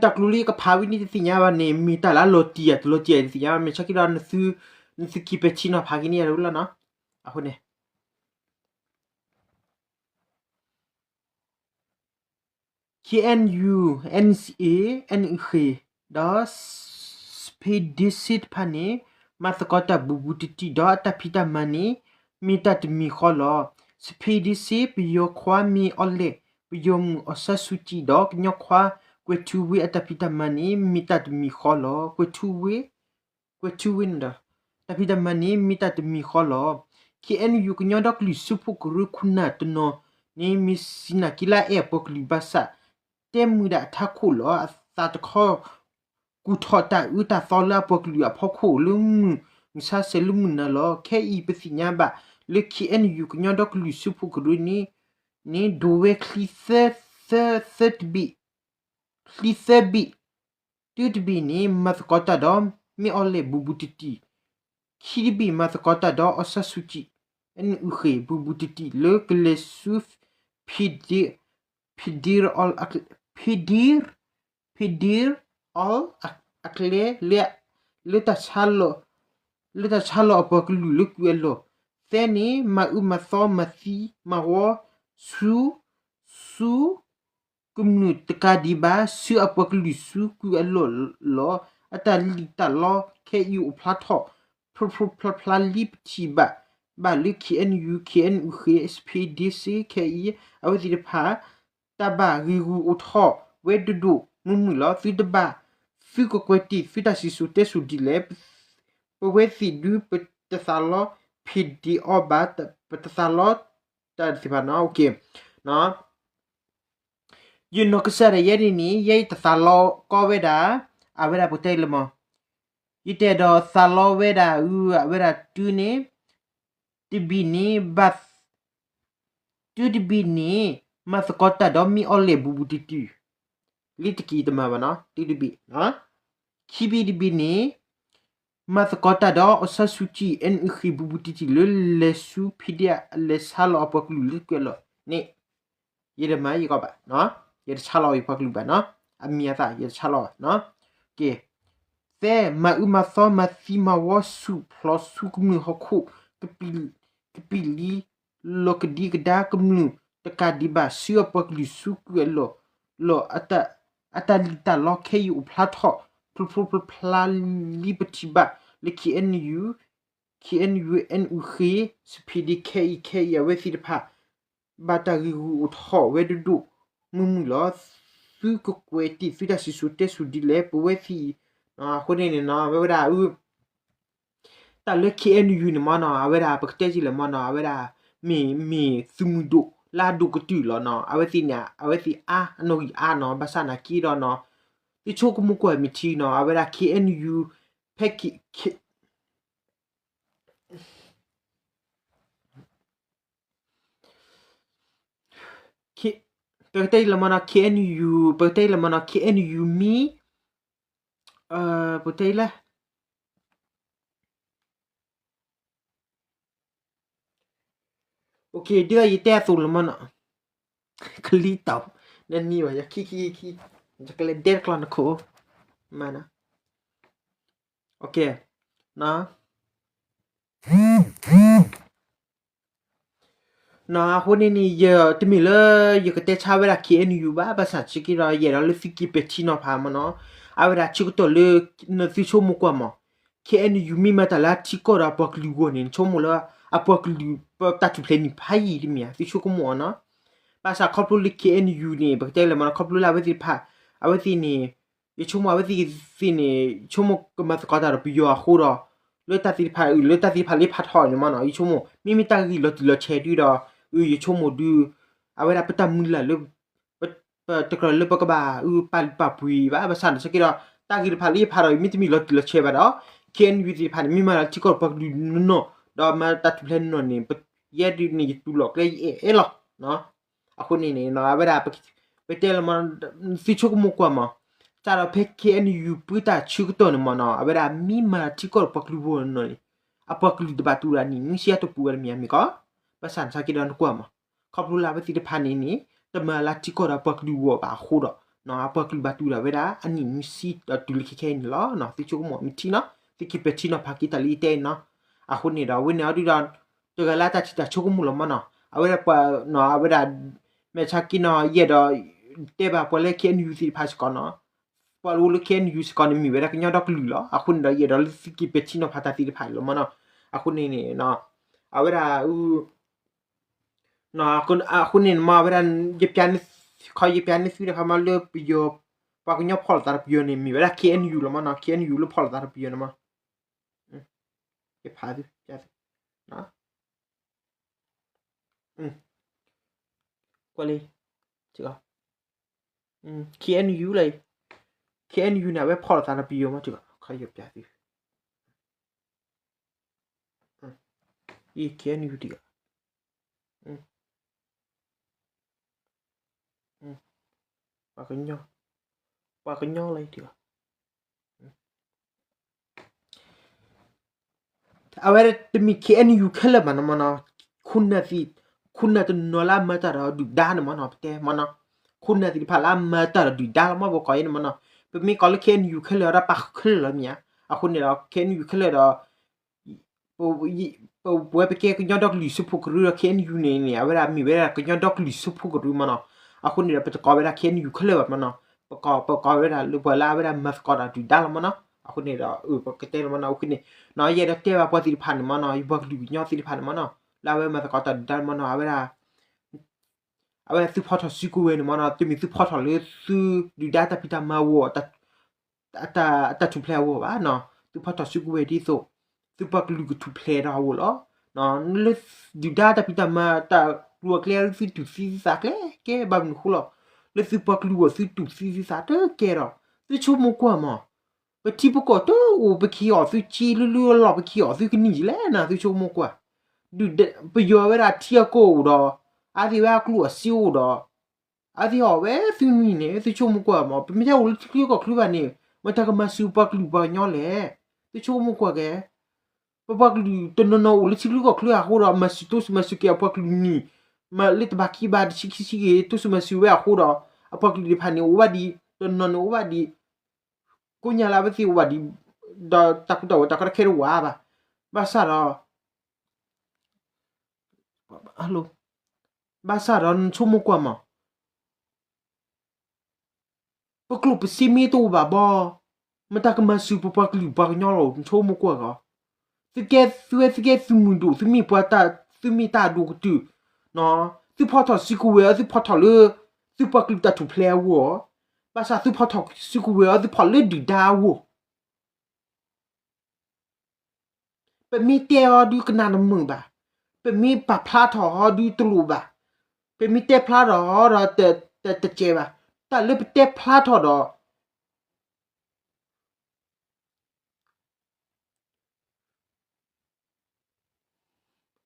တၢ်ကျိၤလၢယကဖးဝံၤန့ၣ်တသ့ၣ်ညါဘၣ်န့ၣ် မ့ၢ်တၢ်လၢအလီၤတံၢ်ဧါ တလီၤတံၢ်ဧါ ယတသ့ၣ်ညါဘၣ် မ့ၢ်ဆၢက့ဒီး နသုက့ၤပဲာ်ထံနီၤဖးက့ၤန့ၣ်ယၤတဝံၤလီၤနီၤ. အဃိန့ၣ် KNU, NCA, NUG ဒီး စဖ့ဒ့စ့တဖၣ်န့ၣ် မၤသကိးတၢ်ဘူးဘူးတံၢ်တံၢ် ဒီးအတၢ်ဖံးတၢ်မၤန့ၣ် မ့ၢ်တၢ်တမံၤဃီလီၤ. စဖ့ဒ့စ့ ပယီၤခွါမ့ၢ်အီၤလဲၣ် ပယီၤမုၣ်အီၣ်ဆန်းစုကြည် ဒီးကညီခွါ ကွဲၤထူဝ့ အတၢ်ဖံးတၢ်မၤန့ၣ် မ့ၢ်တၢ်တမံၤဃီလီၤ. ကွဲၤထူဝ့ ကွဲၤထူဝ့န့ၣ်ဒီး တၢ်ဖံးတၢ်မၤန့ၣ် မ့ၢ်တၢ်တမံၤဃီလီၤ. KNU ကညီဒီကလုာ်ဆူဖှိၣ်ကရၢခိၣ်နၢ်တနီၤန့ၣ် မ့ၢ်စံးနာ်က့လၢအအဲၣ်အပှၤကလုာ်ဘၣ်ဆၣ် တဲမုာ်ဒၣ်အထးခိၣ်လီၤ. အသးတခီ ကူၣ်ထီၣ်တၢ်အၢတၢ်သီလၢအပှၤကလုာ်အဖီခိၣ်လၢမုၢ် မုၢ်ဆါဆဲးလၢမုၢ်နၤလီၤ. ခဲအံၤပသ့ၣ်ညါဘၣ်လၢ KNU ကညီဒီကလုာ်ဆူဖှိၣ်ကရၢန့ၣ် န့ၣ် ဒိးဝဲချံသၢ သၢ သၢတဘ့ၣ် ချံသၢဘ့ၣ် တုၤတဘ့ၣ်န့ၣ် မၤသကိးတၢ်ဒီး မ့ၢ်အီၤလဲၣ်ဘူးဘူးတံၢ်တံၢ်, ခံတဘ့ၣ်မၤသကိးတၢ်ဒီး အီၣ်ဆန်းစုကြည် အနုၢ်အုၣ်ဃ့ၢ် ဘူးဘူးတံၢ်တံၢ် လၢကလဲၤဆူ ဖ့ဒ့ ဖ့ဒ့ ဖ့ဒ့ အီလ်အကျဲ လၢ လၢတၢ်ဆါလီၤအပှၤကလုာ်လၢကုၢ်အလီၢ်, သၢန့ၣ် မၤအုးမၤသီမၤသံမၤဝီ ဆူ ဆူ ကမျၢၢ်တကးဒံးဘၣ် ဆူအပှၤကလုာ်ဆူကုၢ်အလီၢ်လီၤ. အတၢ်လံၣ်တၢ်လီခဲအံၤအိၣ်ဖျါထီၣ် ဖျိဖျိဖျါဖျါလံပထံၣ်ဘၣ် ဘၣ်လၢ KNU, KNU ဃ့ၢ် စဖ့ဒ့စ့ ခဲအံၤ အဝဲသ့ၣ်တဖၣ် တၢ်ဘၣ်ဂံာ်ဂူာ်အိၣ်ထီၣ်ဝဲဒိၣ်ဒိၣ်မုၢ်မုၢ်လီၤ. သုတဘၣ် သုကကွဲးတ့ၢ်သုတၢ်စံၣ်စိၤတဲစိၤဒ်လဲၣ် ပဝဲသ့ၣ်ဒုး ပတသးလီ ဖ့ဒ့အီဘၣ် ပတသးလီ တၢ်သ့ၣ်တဖၣ်နီၤ ယနီၢ်ကစၢ်ဒၣ်ယဲန့ၣ်န့ၣ် ယဲယတသးလီကီဝဲဒၣ် အဝဲဒၣ်ပကတဲလၢမး ယတအဲၣ်ဒိးသးလီဝဲဒၣ် အဝဲဒၣ်တုၤန့ၣ် တဘ့ၣ်န့ၣ် ဘၣ် တုၤတဘ့ၣ်န့ၣ် မၤသကိးတၢ်ဒီးမ့ၢ်အီၤလဲၣ်ဘူးဘူးတံၢ်တံၢ် လံတက့ၤတမၤဘၣ်နီၤ တုၤတဘ့ၣ် ခံဘ့ၣ်တဘ့ၣ်န့ၣ် မၤသကိးတၢ်ဒီး အီၣ်ဆန်းစုကြည် အနုၢ်အုၣ်ဃ့ၢ်ဘူးဘူးတံၢ်တံၢ် လၢလဲၤဆူဖ့ဒ့ လဲၤဆါလီၤအပှၤကလုာ်လၢကွဲးလီၤန့ၣ် ယတမၤယကီဘၣ် ယတဆါလီၤယပှၤကလုာ်ဘၣ်နီၤ အမံၤအသး ယတဆါလီၤဘၣ်နီၤ ကဲ သၢ မၤအုးမၤသီမၤသံမၤဝီဆူၣ်ဖျိးဆူကမျၢၢ်ဟီၣ်ခိၣ် ကပံာ်လံ လီၤကဒံကဒါကမျၢၢ်တကးဒံးဘၣ် ဆူအပှၤကလုာ်ဆူကုၢ်အလီၢ် လီၤ အတၢ်လံၣ်တၢ်လီခဲအံၤအိၣ်ဖျါထီၣ် ဖျိဖျိဖျါဖျါလံပထံၣ်ဘၣ်လၢ KNU, KNU အနုၢ်အုၣ်ဃ့ၢ် စဖ့ဒ့ ခဲအံၤ ခဲအံၤ အဝဲသ့ၣ်တဖၣ် ဘၣ်တၢ်ဂံာ်ဂူာ်အိၣ်ထီၣ်ဝဲဒိၣ်ဒိၣ်မုၢ်မုၢ်လီၤ. သုကကွဲးတ့ၢ်သုတၢ်စံၣ်စိၤတဲစိၤဒ်လဲၣ် ပဝဲသ့ၣ်အံၤ အဃိန့ၣ်န့ၣ်နီၤ အဝဲဒၣ် တၢ်လၢ KNU န့ၣ်မ့ၢ်နီၤ အဝဲဒၣ်ပကတဲက့ၤလၢမ့ၢ်နီၤ အဝဲဒၣ် မ့ၢ် မ့ၢ်သုးမုၢ်ဒိၣ်လၢအဒိၣ်ကတၢၢ်လီၤနီၤ အဝဲသ့ၣ်န့ၣ် အဝဲသ့ၣ်အါ အနီၣ်ဂံၢ်အါနီၤ ဘၣ်ဆၣ်နာ်က့ဒီးနီၤ သုဆိကမိၣ်ကွၢ်မ့ၢ်ထံနီၤ အဝဲဒၣ် KNU ဖဲ ပကတဲလၢမ့ၢ်နီၤ KNU, ပကတဲလၢမ့ၢ်နီၤ KNU မ့ၢ် ပကတဲလၢ ဒ်သိးယတဲအသိးလၢမ့ၢ်နီၤ ကလံၤတီၤ နနံၤဘၣ် ယခံခံခံ ယကလဲၤဒဲတကျီၢ်နခိၣ် မ့ၢ်နီၤ နီၤ အဃိန့ၣ်န့ၣ် ယတမ့ၢ်လၢ ယကတဲဆါဝဲဒၣ် KNU ဘၣ် ဘၣ်ဆၣ်စ့ၢ်ကီးဒီး ယအဲၣ်ဒိးလၢသုက့ၤပဲာ်ထံနီၤဖးမ့ၢ်နီၤ အဝဲဒၣ်ဆၢကတီၢ်လၢ နသုဆိကမိၣ်ကွၢ်မး KNU မ့ၢ်မၤတၢ်လၢအထံကီၢ်ဒီးအပှၤကလုာ်အဂီၢ်န့ၣ် နဆိကမိၣ်လၢ အပှၤကလုာ်တၢ်ထူၣ်ဖျဲးန့ၣ်ဖးယံာ်တမ့ၢ်ဧါ သုဆိကမိၣ်အီၤနီၤ ဘၣ်ဆၣ်ခီဖျိလၢ KNU န့ၣ် ပကတဲလၢမ့ၢ်နီၤ ခီဖျိလၢအဝဲသ့ၣ်တဖၣ် အဝဲသ့ၣ်န့ၣ် ယဆိကမိၣ်အဝဲသ့ၣ်သ့ၣ်န့ၣ် ဆိကမိၣ်ကမၤသကိးတၢ်ဒီးပယီၤအဃိဒီး လၢတၢ်သ့ၣ်တဖၣ် လၢတၢ်သ့ၣ်တဖၣ်လၢဖးထီန့ၣ်မ့ၢ်နီၤ ယဆိကမိၣ် မ့မ့ၢ်တၢ်ဂ့ၢ်လီၤတံၢ်လီၤဆဲးဒုဒီး ယဆိကမိၣ်ဒု အဝဲဒၣ်ပတၢ်မုၢ်လၢ်လၢ တကြၢးလၢပကဘၣ်အုးပာ်လုၢ်ပာ်ပှ့ၤဘၣ် ဘၣ်ဆၣ်န့ၣ် စ့ၢ်ကီးဒီး တၢ်ဂ့ၢ်တဖၣ်လၢယဖးထီ မ့တမ့ၢ်လီၤတံၢ်လီၤဆဲးဘၣ်ဒီး KNU သ့ၣ်တဖၣ်န့ၣ် မ့ၢ်မၤလၢထံကီၢ်ပှၤကလုာ်နီၢ်နီၢ် ဒီးမၤတၢ်ထူၣ်ဖျဲးနီၢ်နီၢ်န့ၣ် ယဲဒ်န့ၣ် ယတူၢ်လိာ်ကျဲယအဲၣ်အဲၣ်လီၤ အဃိန့ၣ်န့ၣ် အဝဲဒၣ် ပတဲလၢမ့ၢ် သုဆိကမိၣ်ကွၢ်မး စးထီၣ်ဖဲ KNU ပၢတၢ်ဆၢကတီၢ်န့ၣ်မ့ၢ်နီၤ အဝဲဒၣ်မ့ၢ်မၤထံကီၢ်ဒီးပှၤကလုာ်ဂီၢ်နီၢ်နီၢ်န့ၣ် အပှၤကလုာ်တဘၣ်တူၢ်ဒၣ်နံၣ်နွံဆံအတီၢ်ပူၤဝဲတမံၤမ့ၢ်ကီး ဘၣ်ဆၣ်န့ၣ် စ့ၢ်ကီးဒီးနကွၢ်မး ခီဖျိလၢအဝဲသ့ၣ်တဖၣ်န့ၣ်န့ၣ် တမၤလၢထံကီၢ်ဒီးပှၤကလုာ်ဂီၢ်ဘၣ်အဃိဒီး အပှၤကလုာ်ဘၣ်တူၢ်ဒီးဝဲဒၣ် အနံၣ်နွံဆံဒီးတုၤလၢခဲခဲအံၤန့ၣ်လီၤ. သုဆိကမိၣ်မ့ၢ်ထံနီၤ, သုက့ၤပဲာ်ထံနီၤဖးက့ၤတၢ်လၢယတဲအံၤနီၤ. အဃိန့ၣ်ဒီး ဝဲန့ၣ်အီၤဒုဒီး တဂၤလၢတၢ်ထံၣ်တၢ်ဆိကမိၣ်လီၤမနီၤ. အဝဲဒၣ်ပှၤနီၤ အဝဲဒၣ် မဲာ်ဆါက့နီၤ ယအဲၣ်ဒိး တဲဘၣ်ပှၤလၢ K N U သ့ၣ်တဖၣ်စ့ၢ်ကီးနီၤ, ပှၤလၢ K N U စ့ၢ်ကီးန့ၣ် မ့ၢ်ဝဲဒၣ်ကညီဒီကလုာ်လီၤ. အဃိန့ၣ်ဒီး ယအဲၣ်ဒိးလၢသုက့ၤပဲာ်ထံနီၤဖးတၢ်သ့ၣ်တဖၣ်လီၤမနီၤ. အဃိန့ၣ်န့ၣ် အဝဲဒၣ် အဃိန့ၣ်မ့ၢ်ဝဲဒၣ် ယ ခီယပျးန့ၢ်သုတခါမးလၢပယီၤ ပှၤကညီဖီၣ်လိာ်သးဒီးပယီၤန့ၣ် မ့ၢ်ဝဲဒၣ် K N U လီၤမနီၤ. K N U လၢဖီၣ်လိာ်သးဒီးပယီၤန့ၣ်မး ယဖးသု ကွၢ်လံ K N U လၢ K N U န့ၣ် အဝဲဖီၣ်လိာ်သးဒီးပယီၤမး ခီယပျးသု K N U တဂၤ ပှၤကညီလၢတဂၤ အဝဲတမ့ၢ် K N U ခဲလၢာ်ဘၣ်နီၤမနီၤ, ခိၣ်နၢ်သ့ၣ်, ခိၣ်နၢ်တနီၤလၢအမၤတၢ်ဒီးဒုၣ်ဒါန့ၣ်မနီၤ ပတဲမနီၤ, ခိၣ်နၢ်သ့ၣ်တဖၣ်လၢအမၤတၢ်ဒီးဒုၣ်ဒါလီၤမး ပကိးအံၤန့ၣ်မနီၤ, ပမ့ၢ်ကိးလၢ K N U ခဲလၢာ်ဒီးပာ်ဃုာ်ခဲလၢာ်လီၤမ့ၢ်ဧါ, အဃိန့ၣ်ဒီး K N U ခဲလၢာ်ဒီး ပဝဲပကဲကညီဒီကလုာ်စၢဖှိၣ်ကရၢဒီး K N U န့ၣ်န့ၣ် အဝဲဒၣ်မ့ၢ်ဝဲဒၣ်ကညီဒီကလုာ်စၢဖှိၣ်ကရၢမနီၤ, အဃိန့ၣ်ဒီးပတကိးဝဲဒၣ် K N U ခဲလၢာ်ဘၣ်မနီၤ, ပကိး ပကိးဝဲဒၣ်လၢပှၤလၢအဝဲဒၣ်မၤသကိးတၢ်ဒုၣ်ဒါလီၤမနီၤ, အဃိန့ၣ်ဒီး ပကတဲလီၤမနီၤ, အဃိန့ၣ် ယအဲၣ်ဒိးတဲဘၣ်ပှၤသ့ၣ်တဖၣ်န့ၣ်မနီၤ, ယပှၤကလုာ်ကညီသ့ၣ်တဖၣ်န့ၣ်မနီၤ, လၢအဝဲမၤသကိးတၢ်ဒုၣ်ဒါန့ၣ်မနီၤ, အဝဲဒၣ် အဝဲသုဖီၣ်ထီၣ်စုကဝဲၤန့ၣ်မနီၤ, တမ့ၢ်သုဖီၣ်ထီၣ်လၢသုဒုၣ်ဒါတၢ်ဖံးတၢ်မၤအဂီၢ် အတၢ်ထူၣ်ဖျဲးအဂီၢ်ဘၣ်နီၤ, သုဖီၣ်ထီၣ်စုကဝဲၤဒ်သိး သုပှၤကလုာ်ကထူၣ်ဖျဲးဒီးအဂီၢ်လီၤ. လၢဒုၣ်ဒါတၢ်ဖံးတၢ်မၤတၢ်ကျိၤအကျဲလၢသုတူၢ်သံသုသးကျဲကဲဘၣ်မနုၤဃိလီၤ, လၢသုပှၤကလုာ်အဂီၢ်သုတူၢ်သံသုသးတကဲဒီး, သုဆိကမိၣ်ကွၢ်မး, ပထံပကီၢ်တအိၣ် ပကဟ့ၣ်အီၤသုက့လၢလၢလီၢ် ပကဟ့ၣ်အီၤသုကနံၣ်ယလဲၣ်နၤ သုဆိကမိၣ်ကွၢ်, ပယီၤဝဲဒၣ်ထံအကီၢ်အိၣ်ဒီး, အဝဲသ့ၣ်ဝဲအကျိၣ်အစ့အိၣ်ဒီး အဝဲသ့ၣ်အီၣ်ဝဲသုနံၣ်န့ၣ် သုဆိကမိၣ်ကွၢ်မး, ပမ့ၢ်ထဲအိၣ်လၢထံချၢကီၢ်ချၢဘၣ်န့ၣ် မတၤကမၤစၢၤပှၤကလုာ်ပှၤကညီလဲၣ်, သုဆိကမိၣ်ကွၢ်ကဲ, ပပှၤကလုာ်တနီၤနီၤအိၣ်လၢထံချၢကီၢ်ချၢအဃိဒီး မၤစၢၤတိစၢၤမၤစၢၤက့ၤအပှၤကလုာ်နံၣ်, မၤလၢတဘၣ်ခံဘၣ်တဆံခံဆံဂ့ၤ တိစၢၤမၤစၢၤဝဲအဃိဒီး အပှၤကလုာ်သ့ၣ်တဖၣ်န့ၣ်အိၣ်ဘၣ်ဒံး, တနီၤန့ၣ်အိၣ်ဘၣ်ဒံး, ကိးညါလၢအဝဲသ့ၣ်အိၣ်ဘၣ်ဒံး, ဒီးတၢ်ကူတၢ်ဝဲတၢ်ကီတၢ်ခဲတအိၣ်ဘၣ်, ဘၣ်ဆၣ်ဒီး ဘၣ်ဆၣ်ဒီးနဆိကမိၣ်ကွၢ်မး, ပကျိၣ်ပစ့မ့ၢ်တအိၣ်ဘၣ်ဘီ, မတၤကမၤစၢၤပပှၤကလုာ်ပှၤကညီလီၤ နဆိကမိၣ်ကွၢ်ကီး, သုကဲသုဝဲသုကဲသုးမုၢ်ဒိၣ် သုမ့ၢ်ပှၤတၢ် သုမ့ၢ်တၢ်အဒိၣ်ကတၢၢ်, သုဖီၣ်ထီၣ်စုကဝဲၤ သုဖီၣ်ထီၣ်လၢ သုပှၤကလုာ်တၢ်ထူၣ်ဖျဲးအဂီၢ်, ဘၣ်ဆၣ်သုဖီၣ်ထီၣ်စုကဝဲၤအီၤ သုဖီၣ်လၢဒုၣ်ဒါအဂီၢ် ပမ့ၢ်တဲအီၤဒုးကနၣ်တမုာ်ဘၣ်, ပမ့ၢ်ပာ်ဖျါထီၣ်အီၤဒုးတလိၣ်ဘၣ်, ပမ့ၢ်တဲဖျါထီၣ်အီၤဒီးတစဲးဘၣ်, တၢ်လၢပတဲဖျါထီၣ်ဒီး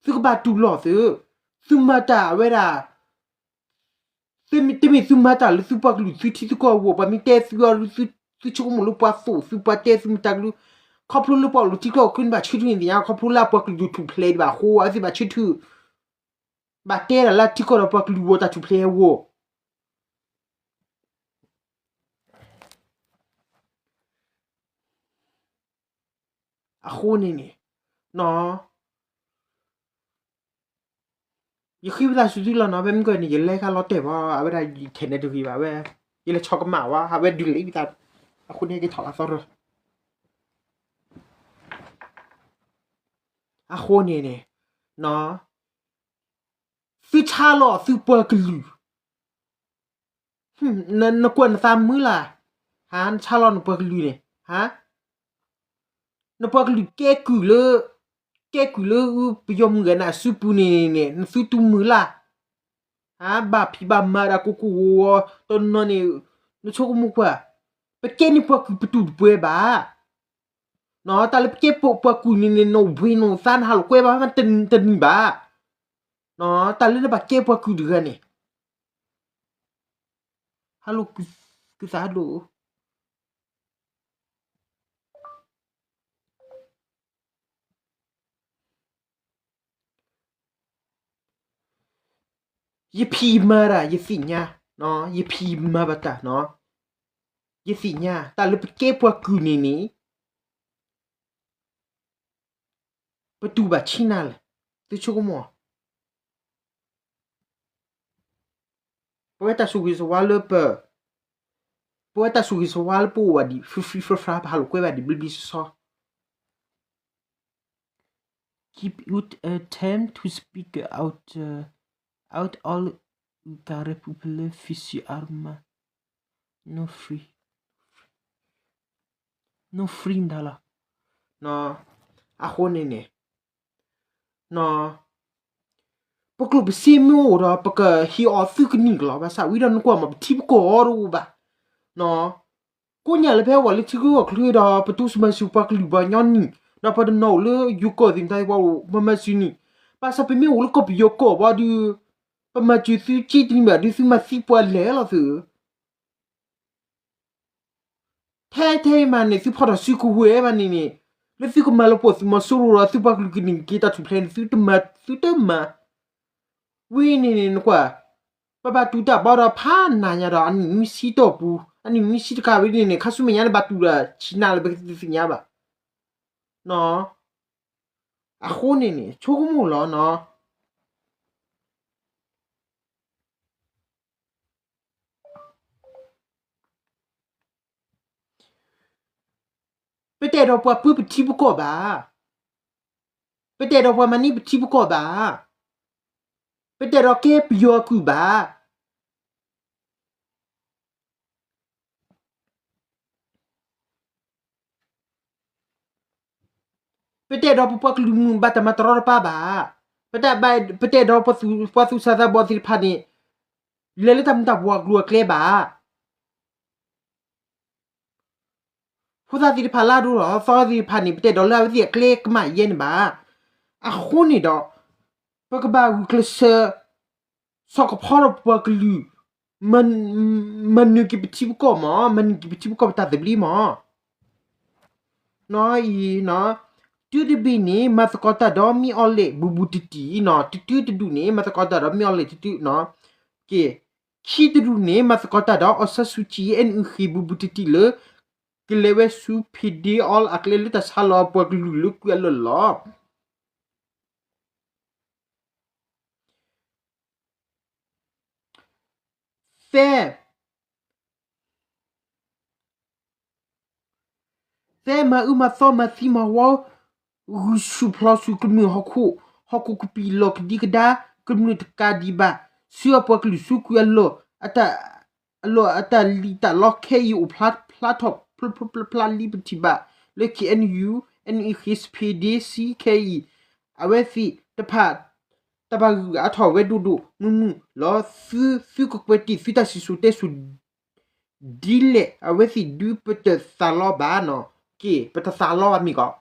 သုကဘၣ်တူၢ်လိာ်သု, သုမၤတၢ်အဝဲဒၣ် သုမ့ၢ် တမ့ၢ်သုမၤတၢ်လၢသုပှၤကလုာ် သုထံသုကီၢ်အဂီၢ်, ပှၤမ့ၢ်တဲသုအီၤ သုဆိကမိၣ်လၢပှၤသိၣ်သု ပှၤတဲသုမတၤကလုာ်, ခီဖျိလၢပှၤအိၣ်လၢထံချၢကီၢ်ချၢန့ၣ် ဘၣ်ဆၢထၢၣ်န့ၣ်သ့ၣ်ညါ, ခီဖျိလၢအပှၤကလုာ်ဒိၣ်ထူၣ်ဖျဲးဒံးဘၣ်အဃိ အဝဲသ့ၣ်ဘၣ်ဆၢထၢၣ်, ဘၣ်တဲဒၣ်လၢထံကီၢ်ဒီးပှၤကလုာ်အဂီၢ် တၢ်ထူၣ်ဖျဲးအဂီၢ် အဃိန့ၣ်န့ၣ် နီၢ် ယဃ့ဝံသးစူၤသုလီၤနီၤ, ဖဲမုၢ်ကီၢ်န့ၣ် ယလဲၤခါလီၤတဲာ်ဘၣ် အဝဲဒၣ်ယထဲန့ၣ်တဂ့ၤဘၣ်ဝဲ, ယလဲၤဆီကမၣ်ဝဲ အဝဲဒုးလံသး, အဃိန့ၣ်က့ၤထီၣ်လၢသီရၢ, အဃိန့ၣ်န့ၣ် နီၢ် သုဆါလီၤသုပှၤကလုာ် နကွၢ်နသးမုာ်လၢ်, ဟါ နဆါလီၤနပှၤကလုာ်န့ၣ် ဟါ, နပှၤကလုာ်ကဲကုၢ်လၢ, ကဲကုၢ်လၢပယီၤမုၢ်ဂၤန့ၣ်အစုပူၤန့ၣ်န့ၣ် နသုတူၢ်မုာ်လၢ်, ဟါ ဘၣ်ဖံးဘၣ်မၤဒၣ်ကိၢ်ကိၢ်ဂီၤဂီၤ တနီၤန့ၣ် နဆိကမိၣ်ကွၢ်, ပကဲန့ၢ်ပှၤကုၢ်ပတူၢ်တပှဲၤဘၣ်, နီၢ် တၢ်လၢပကဲပှၤကုၢ်န့ၣ်န့ၣ် နဝ့ၤနသးနဟးလိာ်ကွဲဘၣ်မးတနံၤဘၣ်, နီၢ် တၢ်လၢနဘၣ်ကဲပှၤကုၢ်တဂၤန့ၣ် ဟါလိာ် ကုသးဒိၣ် ယဖံးယမၤတၢ် ယသ့ၣ်ညါ, ယဖံးယမၤဘၣ်တၢ်နီၤ, ယသ့ၣ်ညါ တၢ်လၢပကဲပှၤကုၢ်န့ၣ်န့ၣ် ပတူၢ်ဘၣ်ဆံးနၤလဲၣ်, သုဆိကမိၣ် ပဝဲတၢ်ဆိၣ်ဂ့ၤဆိၣ်ဝါလၢပ, ပဝဲတၢ်ဆိၣ်ဂ့ၤဆိၣ်ဝါလၢပအိၣ်ဘၣ်ဒံး free free ဖျါဖျါ ပဟးလိာ်ကွဲဘၣ်ဒံး ဘျ့ဘျ့ဆှီဆှီ Keep it a time to speak out, uh, out all Garifuna Fisi Arma. No free, no free ဒၣ်လီၤ. အဃိန့ၣ်န့ၣ် ပကျိၣ်ပစ့မ့ၢ်အိၣ်ဒီး ပကဟ့ၣ်အီၤသုကနံၣ်ကလီၤ. ဘၣ်ဆၣ်ဝံၤဒီးနကွၢ်မး ပထံပကီၢ်အီၤတအိၣ်ဘၣ်. ကိးညၣ်လၢပဟဲဝဲလၢထံဂုၤကီၢ်ချၢဒီး ပတိစၢၤမၤစၢၤပှၤကလုာ်ပှၤကညီနံၣ်, ဒီးပတနီၤအိၣ်လၢယိၤကီၢ်သ့ၣ်တဖၣ် ပှၤမၤစၢၤနံၣ်, ဘၣ်ဆၣ်ပမ့ၢ်အိၣ်လၢကီၢ်ပယီၤကီၢ်ဘၣ်ဒီး ပမၤစၢၤသုက့တနံၣ်ဘၣ်ဒီး သုမၤသံပှၤလဲၣ်လီၤသုဧၢ. ထဲထဲမးန့ၣ် သုဖီၣ်ထီၣ်စုကဝဲၤမးန့ၣ်န့ၣ်, လၢသုကမၤလၢပှၤသုးမီၤစိရိၤဒီး သုပှၤကလုာ်ကန့ၢ်က့ၤတၢ်ထူၣ်ဖျဲးန့ၣ် သုတမၤ, သုတမၤ. ဝံၤန့ၣ်န့ၣ်နကွၢ်, ပဘၣ်တူၢ်တၢ်ဘီဒီးဖးနၤညါဒီး အနံၣ်နွံဆံတီၢ်ပူၤ, အနံၣ်နွံဆံတကးဝံၤန့ၣ်န့ၣ် ခါဆူမဲာ်ညါန့ၣ် ဘၣ်တူၢ်ဒီးဆံးနၤလၢပကသ့ၣ်ညါဘၣ်. အဃိန့ၣ်န့ၣ် ဆိကမိၣ်လီၤနီၤ. ပတအဲၣ်ဒိးပှၤပၢပထံပကီၢ်ဘၣ်. ပတအဲၣ်ဒိးပှၤမၤန့ၢ်ပထံပကီၢ်ဘၣ်. ပတအဲၣ်ဒိးကဲပယီၤကုၢ်ဘၣ်. ပတအဲၣ်ဒိးပပှၤကလုာ်မုၢ်ဘၣ်တၢ်မၤတရီတပါဘၣ်. ပတအဲၣ်ဒိးပှၤသူၣ်စၢ်သးဘီၣ်သ့ၣ်တဖၣ်န့ၣ် လဲၤလၢတၢ်မူၤတၢ်ဘှီးအကျိၤအကျဲဘၣ်. ဖိသၣ်သ့ၣ်တဖၣ်လၢအဒိၣ်ထီၣ်သီသ့ၣ်တဖၣ်န့ၣ် ပတအဲၣ်ဒိးလၢအဝဲသ့ၣ်အကျဲကမၣ်ယဲန့ၣ်ဘၣ်. အဃိန့ၣ်ဒီး ပကဘၣ်ဂုာ်ကျဲးစၢး ဆီၣ်ကဖီထီၣ်ပပှၤကလုာ် မၤနၢၤက့ၤပထံပကီၢ်မး, မၤနၢၤက့ၤပထံပကီၢ်ပတၢ်သဘျ့မး. နီၢ်အံၤ, တုၤတဘ့ၣ်န့ၣ် မၤသကိးတၢ်ဒီးမ့ၢ်အီၤလဲၣ် ဘူးဘူးတံၢ်တံၢ်နီၤ, တတုၤတဒူၣ်န့ၣ် မၤသကိးတၢ်ဒီးမ့ၢ်အီၤလဲၣ်တတုၤနီၤ, က့ၤ, ခံတဒူၣ်န့ၣ် မၤသကိးတၢ်ဒီး အောင်ဆန်းစုကြည် အနုၢ်ဃ့ ဘူးဘူးတံၢ်တံၢ်လၢ ကလဲၤဝဲဆူ ဖ့ဒ့အီ အကျဲလၢတၢ်ဆါလီၤပှၤကလုာ်လၢကွံာ်အလီၢ်လီၤ. သဲ, သဲမၤအၢမၤသီမၤသံမၤဝီ, ဂုာ်ဆူၣ်ဖျိးဆူၣ်ကမျၢၢ်ဟီၣ်ခိၣ်, ဟီၣ်ခိၣ်ကပံာ်လီၢ်ကဒံကဒါ, ကမျၢၢ်တကးဒံးဘၣ်, ဆှၢအပှၤကလုာ်ဆူကွံာ်အလီၢ်, အတၢ်လံၣ်တၢ်လီခဲအံၤအိၣ်ဖျါထီၣ်ဖျါဖျါလံပထံၣ်ဘၣ်, လၢ KNU, NUG, CDF, CKA အဝဲသ့ၣ်တဖၣ် တၢ်ဘၣ်ဂုာ်အါထီၣ်ဝဲဒိၣ်ဒိၣ်မုၢ်မုၢ်လီၤ. သု, သုကကွဲးတံၢ်သုတၢ်စံၣ်စိၤတဲစိၤဒ်လဲၣ်, အဝဲသ့ၣ်ဒုးပတသးလီဘၣ်နီၤ, က့ၤ ပတသးလီဘၣ်မ့ၢ်ကီး နီၢ်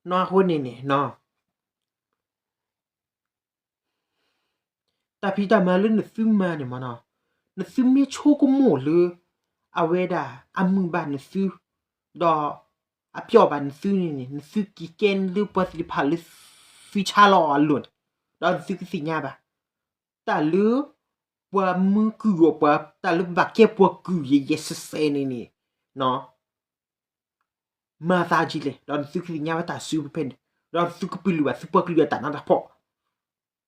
အဃိန့ၣ်န့ၣ်, တၢ်ဖံးတၢ်မၤလၢနသုမၤန့ၣ်မးနီၤ, နသုမ့ၢ်ဆိကမိၣ်လၢ အဝဲဒၣ်အမုာ်ဘၣ်နသု, ဒီးအပျီၣ်ဘၣ်နသုန့ၣ်န့ၣ် နသုက့ၤကဲလၢပှၤသ့ၣ်တဖၣ်လၢ သုဆါလီၤအီၤအလီၢ်န့ၣ်, ဒီးနသုကသ့ၣ်ညါဘၣ် တၢ်လၢ ပှၤမုၢ်ကုၢ်အီၤပှၤ တၢ်လၢပဘၣ်ကဲပှၤကုၢ်ယဲၢ်ယဲၢ်ဆဲးဆဲးန့ၣ်န့ၣ်, မၤသးဒ်လဲၣ်, ဒီးနသုကသ့ၣ်ညါဘၣ်တၢ်စုဖဲန့ၣ်, ဒီးနသုကပလီၢ်ဘၣ်သုပှၤကလုာ်အတၢ်နးတၢ်ဖှီၣ်,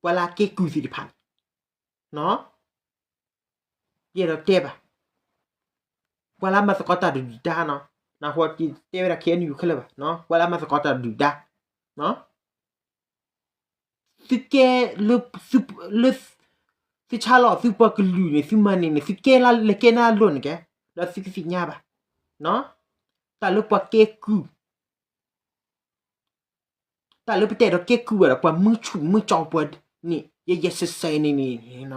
ပှၤလၢအကဲကုၢ်သ့ၣ်တဖၣ်န့ၣ်, ယအဲၣ်ဒိးတဲဘၣ် ပှၤလၢအမၤသကိးတၢ်တဒုၣ်ဒါနီၤ, နဟူတဲဝဲဒၣ် KNU ခဲလၢာ်ဘၣ်, ပှၤလၢအမၤသကိးတၢ်တဒုၣ်ဒါ, သုကဲလၢ လၢ သုဆါလီၤသုပှၤကလုာ်န့ၣ် သုမၤန့ၣ်န့ၣ် သုကဲလၢလဲၤကဲနၤအလီၢ်န့ၣ်ကဲ, ဒီးသုကသ့ၣ်ညါဘၣ်, တၢ်လၢပှၤကဲကုၢ် တၢ်လၢပတအဲၣ်ဒိးကဲကုၢ်ဘၣ်ဒီး ပှၤမုၢ်ဆူၣ်မုၢ်ကၠီပှၤန့ၣ် ယဲၢ်ယဲၢ်ဆဲးဆဲးန့ၣ်န့ၣ်,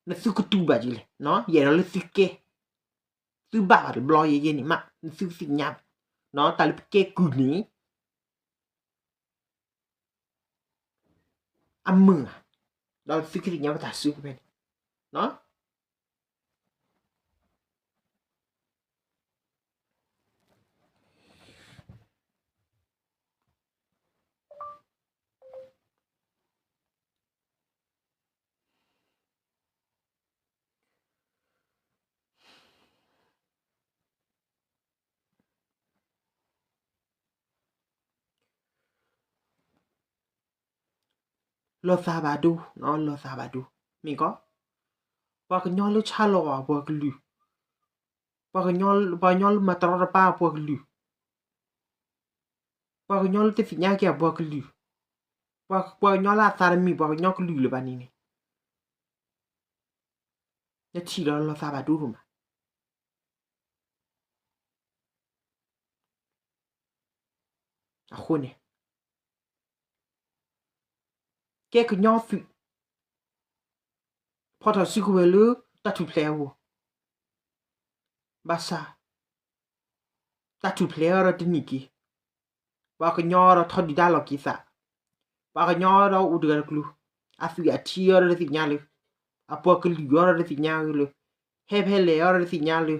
နသုကတူၢ်ဘၣ်ဒ်လဲၣ်, ယအဲၣ်ဒိးလၢသုကဲ, သုဘၣ်ဘၣ်တဘျီယဲၢ်ယဲၢ်န့ၣ်မး နသုကသ့ၣ်ညါဘၣ်, တၢ်လၢပကဲကုၢ်န့ၣ် အမုာ်ဧါ, ဒီးသုကသ့ၣ်ညါပတၢ်စုကဝဲၤန့ၣ်, လီၤသးဘၣ်ဒိ, လီၤသးဘၣ်ဒိ, မ့ၢ်ကီး, ပှၤကညီလၢဆါလီၤအပှၤကလုာ်, ပှၤကညီလၢမၤတရီတပါအပှၤကလုာ်, ပှၤကညီလၢတသ့ၣ်ညါက့ၤအပှၤကလုာ်, ပှၤကညီလၢအသးတမံၤပှၤကညီကလုာ်လၢၤဘၣ်န့ၣ်န့ၣ်, နထံၣ်လီၤလီၤသးဘၣ်ဒိဒိၣ်မး. အဃိန့ၣ် ကဲကညီသုး ဖီၣ်ထီၣ်စုကဝဲၤလၢတၢ်ထူၣ်ဖျဲးအဂီၢ်, ဘၣ်ဆၣ် တၢ်ထူၣ်ဖျဲးအီၤဒီးတနံၣ်က့ၤ, ပှၤကညီဒီးထီဒုၣ်ဒါလီၤက့ၤသး, ပှၤကညီဒီးအိၣ်တဂၤတကျိၤ, အသွံၣ်အထံအီၤဒီးတသ့ၣ်ညါလၢ, အပှၤကလုာ်အီၤဒီးတသ့ၣ်ညါလၢ, ဟဲဖဲလဲၣ်အီၤဒီးတသ့ၣ်ညါလၢ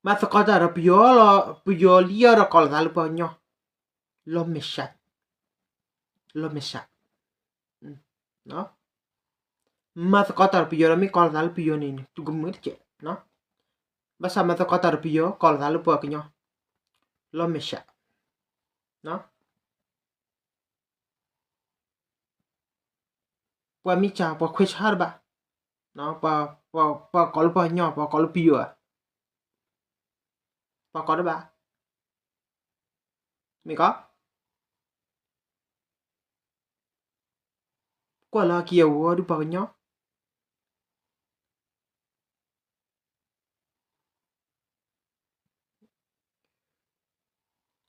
မၤသကိးတၢ်ဒီးပယီၤလီၤ, ပယီၤလံအီၤဒီးကိးလီၤသးလၢပှၤကညီ, လီၤမဲာ်ဆှး, လီၤမဲာ်ဆှး, မၤသကိးတၢ်ဒီးပယီၤဒီးမ့ၢ်ကိးလီၤသးလၢပယီၤန့ၣ် တူၢ်ကမုာ်တကဲး, ဘၣ်ဆၣ်မၤသကိးတၢ်ဒီးပယီၤ ကိးလီၤသးလၢပှၤကညီ, လီၤမဲာ်ဆှး ပှၤမ့ၢ်စံး ပှၤခွဲးဆါတဘၣ်, ပှၤကိးလၢပှၤကညီ ပှၤကိးလၢပယီၤဧါ, ပှၤကိးတဘၣ်, မ့ၢ်ကီး, ကွၢ်လၢအက့ၢ်အဂီၤဒုးပှၤကညီ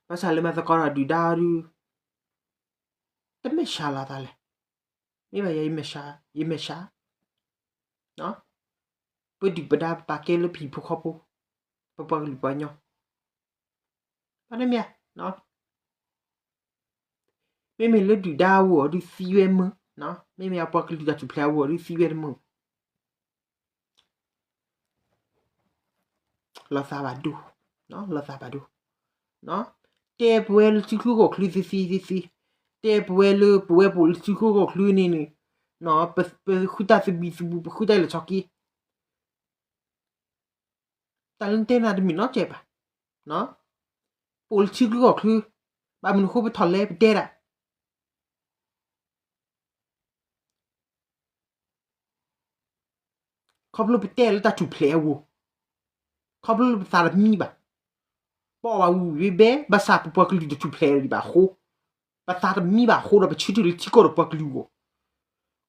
ဘၣ်ဆၣ်လၢမၤသကိးတၢ်ဒုၣ်ဒါဒုး တမဲာ်ဆှးလီၤသးလဲၣ်, မ့ၢ်ဘၣ်ယဲ ယမဲာ်ဆှး, ပဒုၣ်ပဒါပပာ်ကဲလၢပဟံၣ်ဖိဃီဖိ, ပပှၤကလုာ်ပှၤကညီ, ဘၣ်မ့ၢ်ဧါ, မ့မ့ၢ်လၢဒုၣ်ဒါအဂီၢ်ဒုးသံဝဲမုာ်, မ့မ့ၢ်အပှၤကလုာ်တၢ်ထူၣ်ဖျဲးအဂီၢ်ဒုးသံဝဲတမုာ် လီၤသးဘၣ်ဒိ, လီၤသးဘၣ်ဒိ, တဲပဝဲလၢထံချၢကီၢ်ချၢသ့သ့သ့သ့, တဲပဝဲလၢပဝဲပအိၣ်လၢထံချၢကီၢ်ချၢန့ၣ်န့ၣ်, ပဃုတၢ်သဘံၣ်သဘုၣ် ပဃုတၢ်လၢာ်ဆီၣ်က့, တၢ်လၢနတဲနၤတမ့ၢ်နီတစဲးဘၣ်, ပအိၣ်လၢထံချၢကီၢ်ချၢ, ဘၣ်မနုၤအဃိပထီၣ်လဲပတဲဒၣ် ခီဖျိပတဲလၢတၢ်ထူၣ်ဖျဲးအဂီၢ်, ခီဖျိလၢပသးတမံဘၣ်, ပအီၣ်ဘၣ်ဝံၤဝံၤဘဲ ဘၣ်ဆၣ်ပပှၤကလုာ်တထူၣ်ဖျဲးဒံးဘၣ်အဃိ, ပသးတမံဘၣ်အဃိဒီး ပဆၢထၢၣ်လၢထံကီၢ်ဒီးပှၤကလုာ်အဂီၢ်,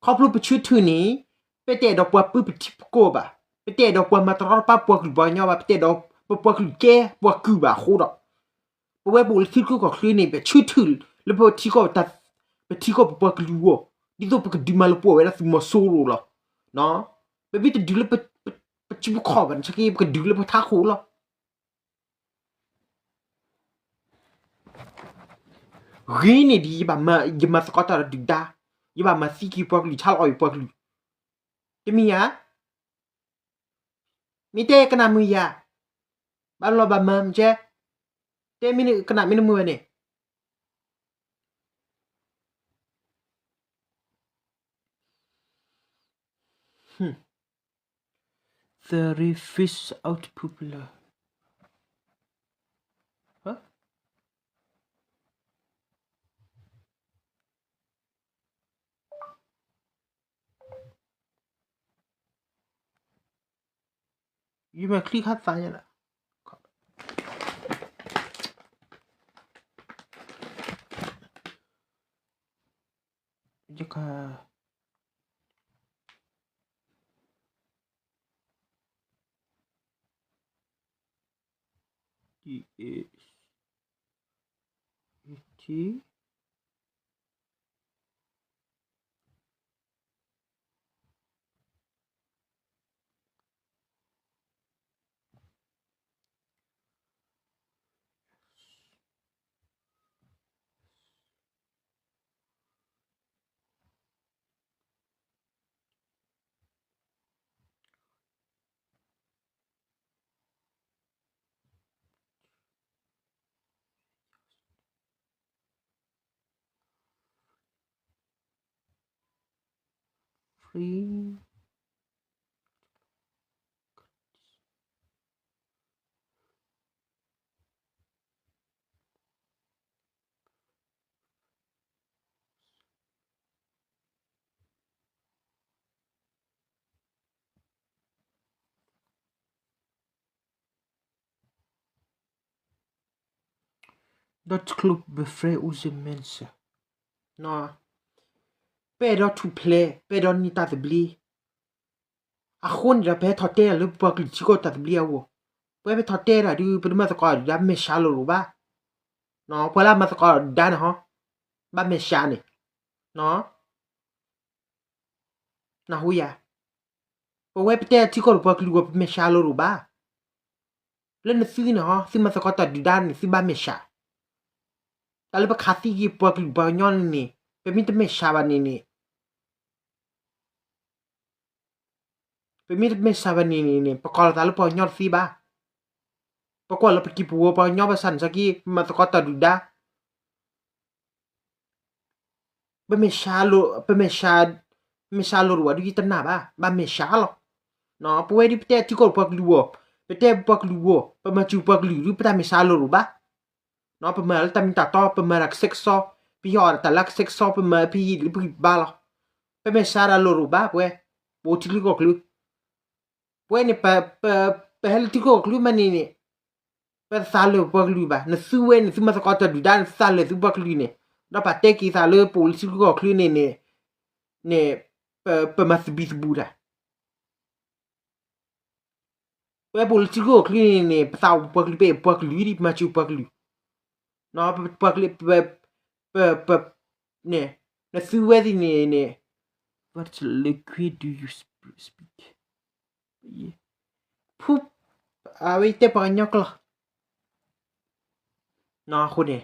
ခီဖျိပဆၢထၢၣ်န့ၣ် ပတအဲၣ်ဒိးပှၤပၢပထံပကီၢ်ဘၣ်, ပတအဲၣ်ဒိးပှၤမၤတရီတပါပှၤကလုာ်ပှၤကညီဘၣ်, ပတအဲၣ်ဒိးပပှၤကလုာ်ကဲပှၤကုၢ်ဘၣ်အဃိဒီး ပဝဲပအိၣ်လၢထံချၢကီၢ်ချၢန့ၣ် ပဆၢထၢၣ်လၢပထံကီၢ်, ပထံကီၢ်ပပှၤကလုာ်အဂီၢ်, ဒ်သိးပကဒုးမၤလၢပှဲၤဝဲဒၣ်သုးမီၤစိရိၤလီၤ. ပမ့ၢ်တဒုးလၢ ပထံပကီၢ်ဘၣ်န့ၣ် ပကဒုးလၢပထးခိၣ်လီၤ. ဂ့ၤန့ၢ်ဒံး ယမၤသကိးတၢ်ဒီးဒုၣ်ဒါ, ယဘၣ်မၤသံက့ၤပှၤကလုာ် ဆါလီၤအီၣ်ယပှၤကလုာ်, တမ့ၢ်ဧါ. မ့ၢ်တဲကနၣ်မုာ်ယၤ, ဘၣ်လီၤဘၣ်မၤမကဲ, တဲမ့ၢ်ကနၣ်မ့ၢ်နမုာ်ဝဲန့ၣ် The refish out popular. ယမဲာ်ချံခါသးယဲလၢ ယခါ T H E T ပှၤ ဒီးတချုး befriend အူစ့မဲစၢၤ, ပအဲၣ်ဒိးထူၣ်ဖျဲး ပအဲၣ်ဒိးန့ၢ်တၢ်သဘျ့, အဃိန့ၣ်ဒီး ပဟဲထီၣ်တဲတၢ်လၢပပှၤကလုာ်ထံကီၢ်တၢ်သဘျ့အဂီၢ်, ပဝဲပထီၣ်တဲတၢ်ဒုး ပတမၤသကိးတၢ်ဒုၣ်ဒါ ပမဲာ်ဆှးလိၤလိၤဘၣ်, ပှၤလၢအမၤသကိးတၢ်ဒုၣ်ဒါန့ၣ်ဟီ, ဘၣ်မဲာ်ဆှးန့ၣ်, နၢ်ဟူယၤ, ပဝဲပတဲထံကီၢ်ဒီးပှၤကလုာ်အဂီၢ် ပမဲာ်ဆှးလိၤလိၤဘၣ်, လၢနသုန့ၣ်ဟီ သုမၤသကိးတၢ်ဒုၣ်ဒါန့ၣ် သုဘၣ်မဲာ်ဆှး, တၢ်လၢပခးသံက့ၤပှၤကလုာ်ပှၤကညီန့ၣ်န့ၣ် ပမ့ၢ်တမဲာ်ဆှးဘၣ်န့ၣ်န့ၣ် ပမ့ၢ်တမဲာ်ဆှးဘၣ်န့ၣ်န့ၣ် ပကိးလီၤသးလၢပှၤကညီတသ့ဘၣ်, ပကွၢ်လၢပကံၢ်ပူၤဝဲပှၤကညီဘၣ်ဆၣ်န့ၣ် ဆၢက့ၤ ပမၤသကိးတၢ်ဒုၣ်ဒါ ပမဲာ်ဆှးလိၤ, ပမဲာ်ဆှး, ပမဲာ်ဆှးလိၤလိၤဝဲဒုးယတနာ်ဘၣ်, ဘၣ်မဲာ်ဆှးလီၤ, ပဝဲဒုးပတဲထံကီၢ်ဒီးပှၤကလုာ်အဂီၢ်, ပတဲပှၤကလုာ်အဂီၢ်, ပမၤစၢၤပှၤကလုာ်ဒုး ပတၢ်မဲာ်ဆှးလိၤလိၤဘၣ်, ပမၤလၢတၢ်မ့ၢ်တၢ်တီ ပမၤတၢ်ကဆှဲကဆှီ, ပဟ့ၣ်အီၤတၢ်လၢကဆှဲကဆှီ ပမၤဖဲအံၤလၢပဂံၢ်ပဘါလီၤ, ပမဲာ်ဆှးတၢ်လိၤလိၤဘၣ်ပဝဲ, ပအိၣ်ထံကီၢ်ချၢ ပဝဲန့ၣ် ပဟဲလၢထံကီၢ်ချၢမးန့ၣ်န့ၣ်, ပသးလၢာ်ပှၤကလုာ်ဘၣ်, နသုဝဲန့ၣ် သုမၤသကိးတၢ်ဒုၣ်ဒါန့ၣ် သးလၢာ်သုပှၤကလုာ်န့ၣ်, ဒီးပတဲက့ၤသးလၢပအိၣ်လၢထံကီၢ်ချၢန့ၣ်န့ၣ်, န့ၣ်, ပမၤသဘံၣ်သဘုၣ်တၢ် ပဝဲပအိၣ်လၢထံကီၢ်ချၢန့ၣ်န့ၣ် ပသးအိၣ်ပှၤကလုာ် ပအဲၣ်ပှၤကလုာ်ဒ်ပမၤစၢၤပှၤကလုာ်, ပှၤကလုာ်, ပ, ပ, န့ၣ်, နသုဝဲသ့ၣ်န့ၣ်န့ၣ်, what language do you speak? ဖု, အဝဲတဲပှၤကညီကျိာ်, အဃိန့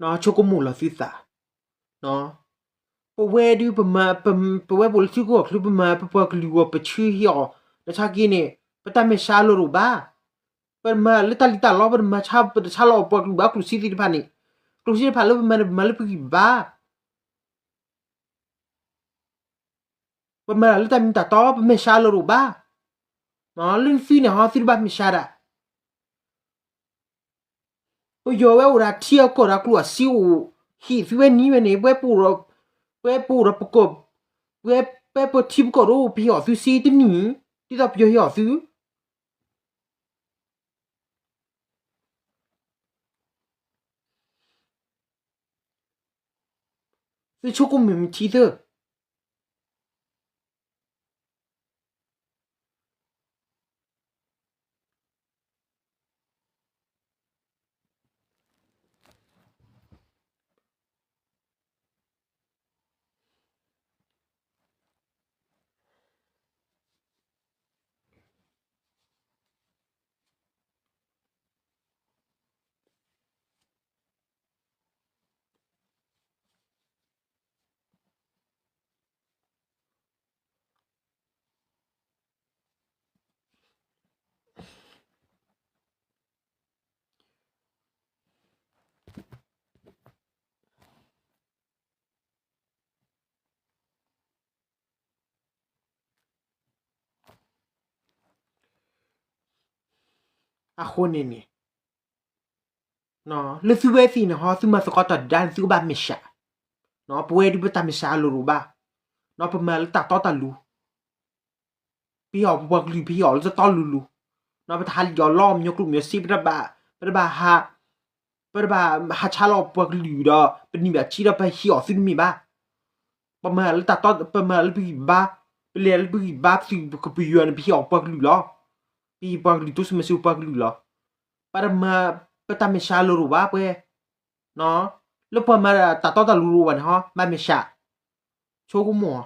ၣ် ဆိကမိၣ်လီၤသုသး, ပဝဲဒုး, ပဝဲပအိၣ်လၢထံကီၢ်ချၢ ပမၤပပှၤကလုာ်အဂီၢ် ပဆၢဟ့ၣ်အီၤ, နဆါက့န့ၣ် ပတၢ်မဲာ်ဆှးလိၤလိၤဘၣ်, ပမၤလၢတၢ်လံၣ်တၢ်လီ ပတမၤဆါ ပတဆါလီၤအီၤပှၤကလုာ်ဘၣ် ကျိၣ်စ့သ့ၣ်တဖၣ်န့ၣ်, ကျိၣ်စ့တဖၣ်လၢပမၤန့ၣ် ပမၤလၢပဂံၢ်ဘါ ပမၤတၢ်လၢတၢ်မ့ၢ်တၢ်တီ ပမဲာ်ဆှးလိၤလိၤဘၣ်, လၢနသုန့ၣ်ဟီ သုတဘၣ်မဲာ်ဆှးဒၣ်, ပယီၤဝဲအိၣ်ဒီးထံအကီၢ်ဒီးကျိၣ်အစ့အိၣ်, ဟ့ၣ်သုဝဲနံၤဝဲန့ၣ်, ပဝဲပအိၣ်ဒီး, ပဝဲပအိၣ်ဒီးပကီၢ်, ပဝဲပထံပကီၢ်ဒီး ပဟ့ၣ်အီၤသုစ့တနံၣ်, ဒ်သိးပယီၤဟ့ၣ်အီၤသု သုဆိကမိၣ်မ့ၢ်ထံသၢအဃိန့ၣ်န့ၣ်, လၢသုဝဲသ့ၣ်န့ၣ်ဟီ သုမၤသကိးတၢ်ဒုၣ်ဒါန့ၣ် သုကဘၣ်မဲာ်ဆှး, ပဝဲဒုးပတၢ်မဲာ်ဆှးလိၤလိၤဘၣ်, ပမၤလၢတၢ်တီတၢ်လိၤ ပဟ့ၣ်အီၤပပှၤကလုာ် ပဟ့ၣ်အီၤလၢတတီလိၤလိၤ, ပတဟးလံၣ်အီၤလီအီၤ မညီကျိၣ်မညီစ့ ပတဘၣ်, ပတဘၣ်ဟး, ပတဘၣ်ဟးဆါလီၤပပှၤကလုာ်ဒီး ပန့ၢ်ဘၣ်ထံဒီးပဟ့ၣ်အီၤသုတမ့ၢ်ဘၣ်, ပမၤလၢတၢ်တီ ပမၤလၢပဂံၢ်ဘါ, ပလဲၤလၢပဂံၢ်ဘါသုးကပယီၤန့ၣ် ပဟ့ၣ်အီၤပှၤကလုာ်လီၤ, ပဟ့ၣ်ပှၤကလုာ်တိစၢၤမၤစၢၤပှၤကလုာ်လီၤ, ပတမၤ, ပတၢ်မဲာ်ဆှးလိၤလိၤဘၣ်ပှဲၤ, လၢပှၤမၤတၢ်တီတၢ်လိၤလိၤဘၣ်န့ၣ်ဟီ ဘၣ်မဲာ်ဆှး, ဆိကမိၣ်,